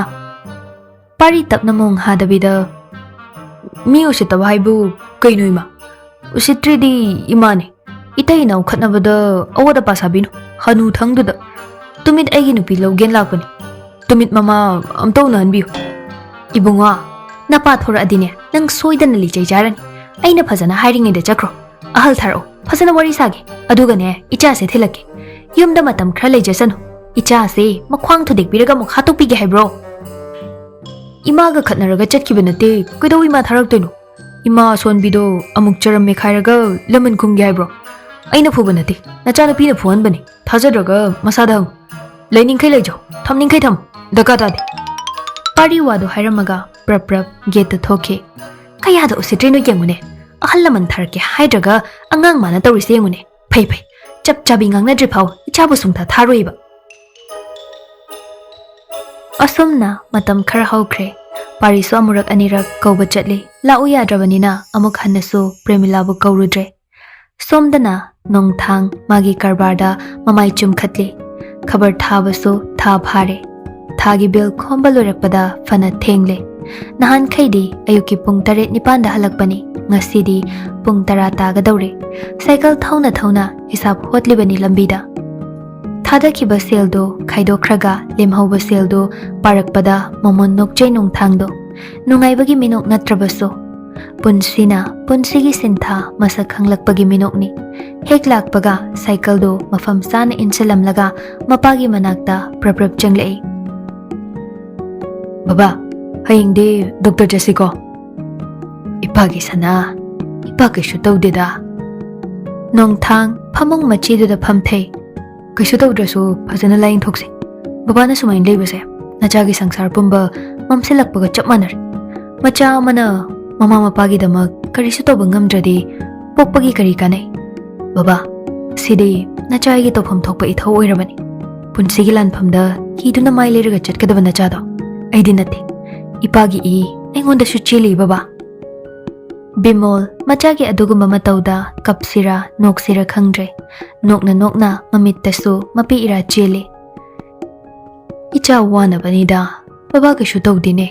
ꯄꯥꯔꯤ ꯇꯞꯅ ꯃꯣꯡ ꯍꯥꯗꯕꯤꯗ, ꯃꯤ ꯎꯁꯤꯠꯇꯕ ꯍꯥꯏꯕꯨ ꯀꯩꯅꯣ ꯏꯃꯥ? ꯎꯁꯤꯠꯇ꯭ꯔꯤꯗꯤ ꯏꯃꯥꯅꯦ꯫ ꯏꯇꯩ ꯏꯅꯥꯎ ꯈꯠꯅꯕꯗ ꯑꯋꯥꯠ ꯑꯄꯥ ꯁꯥꯕꯤꯅꯨ꯫ ꯍꯅꯨ ꯊꯪꯗꯨꯗ ꯇꯨꯃꯤꯠ ꯑꯩꯒꯤ ꯅꯨꯄꯤ ꯂꯧꯒꯦꯅ ꯂꯥꯛꯄꯅꯤ꯫ ꯇꯨꯃꯤꯠ ꯃꯃꯥ ꯑꯝꯇ ꯎꯅꯍꯟꯕꯤꯌꯨ꯫ ꯏꯕꯨꯡꯉꯣ, ꯅꯄꯥ ꯊꯣꯔꯛꯑꯗꯤꯅꯦ ꯅꯪ ꯁꯣꯏꯗꯅ ꯂꯤꯆꯩ ꯆꯥꯔꯅꯤ꯫ ꯑꯩꯅ ꯐꯖꯅ ꯍꯥꯏꯔꯤꯉꯩꯗ ꯆꯠꯈ꯭ꯔꯣ꯫ ꯑꯍꯜ ꯊꯥꯔꯛꯑꯣ, ꯐꯖꯅ ꯋꯥꯔꯤ ꯁꯥꯒꯦ꯫ ꯑꯗꯨꯒꯅꯦ ꯏꯆꯥꯁꯦ ꯊꯤꯜꯂꯛꯀꯦ꯫ ꯌꯨꯝꯗ ꯃꯇꯝ ꯈꯔ ꯂꯩꯖꯁꯅꯨ꯫ ꯏꯆꯥꯁꯦ ꯃꯈ꯭ꯋꯥꯡ ꯊꯨꯗꯦꯛꯄꯤꯔꯒ ꯑꯃꯨꯛ ꯍꯥꯠꯇꯣꯛꯄꯤꯒꯦ ꯍꯥꯏꯕ꯭ꯔꯣ? ꯏꯃꯥꯒ ꯈꯠꯅꯔꯒ ꯆꯠꯈꯤꯕ ꯅꯠꯇꯦ꯫ ꯀꯩꯗꯧ ꯏꯃꯥ ꯊꯥꯔꯛꯇꯣꯏꯅꯣ? ꯏꯃꯥ ꯑꯁꯣꯟꯕꯤꯗꯣ ꯑꯃꯨꯛ ꯆꯔꯝ ꯃꯦꯈꯥꯏꯔꯒ ꯂꯃꯟ ꯈꯨꯝꯒꯦ ꯍꯥꯏꯕ꯭ꯔꯣ? ꯑꯩꯅ ꯐꯨꯕ ꯅꯠꯇꯦ, ꯅꯆꯥꯅꯨꯄꯤꯅ ꯐꯨꯍꯟꯕꯅꯤ꯫ ꯊꯥꯖꯗ꯭ꯔꯒ ꯃꯁꯥꯗ ꯍꯪꯉꯨ꯫ ꯂꯩꯅꯤꯡꯈꯩ ꯂꯩꯖꯧ, ꯊꯝꯅꯤꯡꯈꯩ ꯊꯝꯃꯨ꯫ ꯗꯔꯀꯥꯔ ꯇꯥꯗꯦ꯫ ꯄꯥꯔꯤ ꯋꯥꯗꯣ ꯍꯥꯏꯔꯝꯃꯒ ꯄ꯭ꯔꯞ ꯄ꯭ꯔꯞ ꯒꯦꯠꯇ ꯊꯣꯛꯈꯤ꯫ ꯀꯌꯥꯗ ꯎꯁꯤꯠꯇ꯭ꯔꯤꯅꯣ ꯌꯦꯡꯉꯨꯅꯦ꯫ ꯑꯍꯜ ꯂꯃꯟ ꯊꯥꯔꯛꯀꯦ ꯍꯥꯏꯗ꯭ꯔꯒ ꯑꯉꯥꯡ ꯃꯥꯅ ꯇꯧꯔꯤꯁꯦ ꯌꯦꯡꯉꯨꯅꯦ꯫ ꯐꯩ ꯐꯩ, ꯆꯞ ꯆꯥꯕꯤ ꯉꯥꯡꯅꯗ꯭ꯔꯤ ꯐꯥꯎ ꯏꯆꯥꯕꯨ ꯁꯨꯡꯊꯥ ꯊꯥꯔꯣꯏꯕ꯫ ꯑꯁꯨꯝꯅ ꯃꯇꯝ ꯈꯔ ꯍꯧꯈ꯭ꯔꯦ꯫ ꯄꯥꯔꯤꯁꯨ ꯑꯃꯨꯔꯛ ꯑꯅꯤꯔꯛ ꯀꯧꯕ ꯆꯠꯂꯤ꯫ ꯂꯥꯛꯎ ꯌꯥꯗ꯭ꯔꯕꯅꯤꯅ ꯑꯃꯨꯛ ꯍꯟꯅꯁꯨ ꯄ꯭ꯔꯦꯃꯤꯂꯥꯕꯨ ꯀꯧꯔꯨꯗ꯭ꯔꯦ꯫ ꯁꯣꯝꯗꯅ ꯅꯣꯡꯊꯥꯡ ꯃꯥꯒꯤ ꯀꯔꯕꯥꯔꯗ ꯃꯃꯥꯏ ꯆꯨꯝꯈꯠꯂꯤ꯫ ꯈꯕꯔ ꯊꯥꯕꯁꯨ ꯊꯥ ꯐꯥꯔꯦ꯫ ꯊꯥꯒꯤ ꯕꯤꯜ ꯈꯣꯝꯕ ꯂꯣꯏꯔꯛꯄꯗ ꯐꯅ ꯊꯦꯡꯂꯦ꯫ ꯅꯍꯥꯟꯈꯩꯗꯤ ꯑꯌꯨꯛꯀꯤ ꯄꯨꯡ ꯇꯔꯦꯠ ꯅꯤꯄꯥꯟꯗ ꯍꯜꯂꯛꯄꯅꯤ, ꯉꯁꯤꯗꯤ ꯄꯨꯡ ꯇꯔꯥ ꯇꯥꯒꯗꯧꯔꯦ꯫ ꯁꯥꯏꯀꯜ ꯊꯧꯅ ꯊꯧꯅ ꯍꯤꯁꯥꯞ ꯍꯣꯠꯂꯤꯕꯅꯤ ꯂꯝꯕꯤꯗ꯫ ꯊꯥꯗꯈꯤꯕ ꯁꯦꯜꯗꯣ ꯈꯥꯏꯗꯣꯛꯈ꯭ꯔꯒ ꯂꯦꯝꯍꯧꯕ ꯁꯦꯜꯗꯣ ꯄꯥꯔꯛꯄꯗ ꯃꯃꯣꯟ ꯅꯣꯛꯆꯩ ꯅꯣꯡꯊꯥꯡꯗꯣ꯫ ꯅꯨꯡꯉꯥꯏꯕꯒꯤ ꯃꯤꯅꯣꯛ ꯅꯠꯇ꯭ꯔꯕꯁꯨ, ꯄꯨꯟꯁꯤꯅ ꯄꯨꯟꯁꯤꯒꯤ ꯁꯤꯟꯊꯥ ꯃꯁꯛ ꯈꯪꯂꯛꯄꯒꯤ ꯃꯤꯅꯣꯛꯅꯤ꯫ ꯍꯦꯛ ꯂꯥꯛꯄꯒ ꯁꯥꯏꯀꯜꯗꯨ ꯃꯐꯝ ꯆꯥꯅ ꯏꯟꯁꯤꯜꯂꯝꯂꯒ ꯃꯄꯥꯒꯤ ꯃꯅꯥꯛꯇ ꯄ꯭ꯔꯞ ꯄ꯭ꯔꯞ ꯆꯪꯂꯛꯏ꯫ "ꯕꯕꯥ, ꯍꯌꯦꯡꯗꯤ ꯗꯣꯛꯇꯔ ꯆꯠꯁꯤꯀꯣ?" "ꯏꯄꯥꯒꯤ ꯁꯅꯥ, ꯏꯄꯥ ꯀꯩꯁꯨ ꯇꯧꯗꯦꯗ꯫" ꯅꯣꯡꯊꯥꯡ ꯐꯃꯨꯡ ꯃꯆꯤꯗꯨꯗ ꯐꯝꯊꯩ꯫ "ꯀꯩꯁꯨ ꯇꯧꯗ꯭ꯔꯁꯨ ꯐꯖꯅ ꯂꯥꯏꯌꯦꯡꯊꯣꯛꯁꯤ꯫ ꯕꯕꯥꯅ ꯁꯨꯃꯥꯏꯅ ꯂꯩꯕꯁꯦ ꯅꯆꯥꯒꯤ ꯁꯪꯁꯥꯔ ꯄꯨꯝꯕ ꯃꯝꯁꯤꯜꯂꯛꯄꯒ ꯆꯞ ꯃꯥꯟꯅꯔꯦ꯫ ꯃꯆꯥ ꯑꯃꯅ ꯃꯃꯥ ꯃꯄꯥꯒꯤꯗꯃꯛ ꯀꯔꯤꯁꯨ ꯇꯧꯕ ꯉꯝꯗ꯭ꯔꯗꯤ ꯄꯣꯛꯄꯒꯤ ꯀꯔꯤ ꯀꯥꯟꯅꯩ? ꯕꯕꯥ, ꯁꯤꯗꯤ ꯅꯆꯥ ꯑꯩꯒꯤ ꯇꯧꯐꯝ ꯊꯣꯛꯄ ꯏꯊꯧ ꯑꯣꯏꯔꯕꯅꯤ꯫ ꯄꯨꯟꯁꯤꯒꯤ ꯂꯥꯟꯐꯝꯗ ꯀꯤꯗꯨꯅ ꯃꯥꯏ ꯂꯩꯔꯒ ꯆꯠꯀꯗꯕ ꯅꯆꯥꯗꯣ ꯑꯩꯗꯤ ꯅꯠꯇꯦ꯫ ꯏꯄꯥꯒꯤ ꯏ ꯑꯩꯉꯣꯟꯗꯁꯨ ꯆꯦꯜꯂꯤ, ꯕꯕꯥ꯫" ꯕꯤꯃꯣꯜ ꯃꯆꯥꯒꯤ ꯑꯗꯨꯒꯨꯝꯕ ꯃꯇꯧꯗ ꯀꯞꯁꯤꯔꯥ ꯅꯣꯛꯁꯤꯔꯥ ꯈꯪꯗ꯭ꯔꯦ꯫ ꯅꯣꯛꯅ ꯅꯣꯛꯅ ꯃꯃꯤꯠꯇꯁꯨ ꯃꯄꯤ ꯏꯔꯥ ꯆꯦꯜꯂꯤ꯫ "ꯏꯆꯥ ꯋꯥꯅꯕꯅꯤꯗ, ꯕꯕꯥ ꯀꯩꯁꯨ ꯇꯧꯗꯦꯅꯦ꯫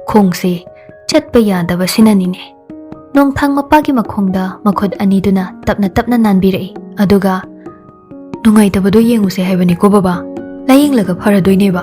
ꯈꯣꯡꯁꯦ ꯆꯠꯄ ꯌꯥꯗꯕꯁꯤꯅꯅꯤꯅꯦ꯫ ꯅꯣꯡꯊꯥꯡ ꯃꯄꯥꯒꯤ ꯃꯈꯣꯡꯗ ꯃꯈꯨꯠ ꯑꯅꯤꯗꯨꯅ ꯇꯞꯅ ꯇꯞꯅ ꯅꯥꯟꯕꯤꯔꯛꯏ꯫ ꯑꯗꯨꯒ, "ꯅꯨꯡꯉꯥꯏꯇꯕꯗꯣ ꯌꯦꯡꯉꯨꯁꯦ ꯍꯥꯏꯕꯅꯤꯀꯣ ꯕꯕꯥ, ꯂꯥꯌꯦꯡꯂꯒ ꯐꯔꯗꯣꯏꯅꯦꯕ꯫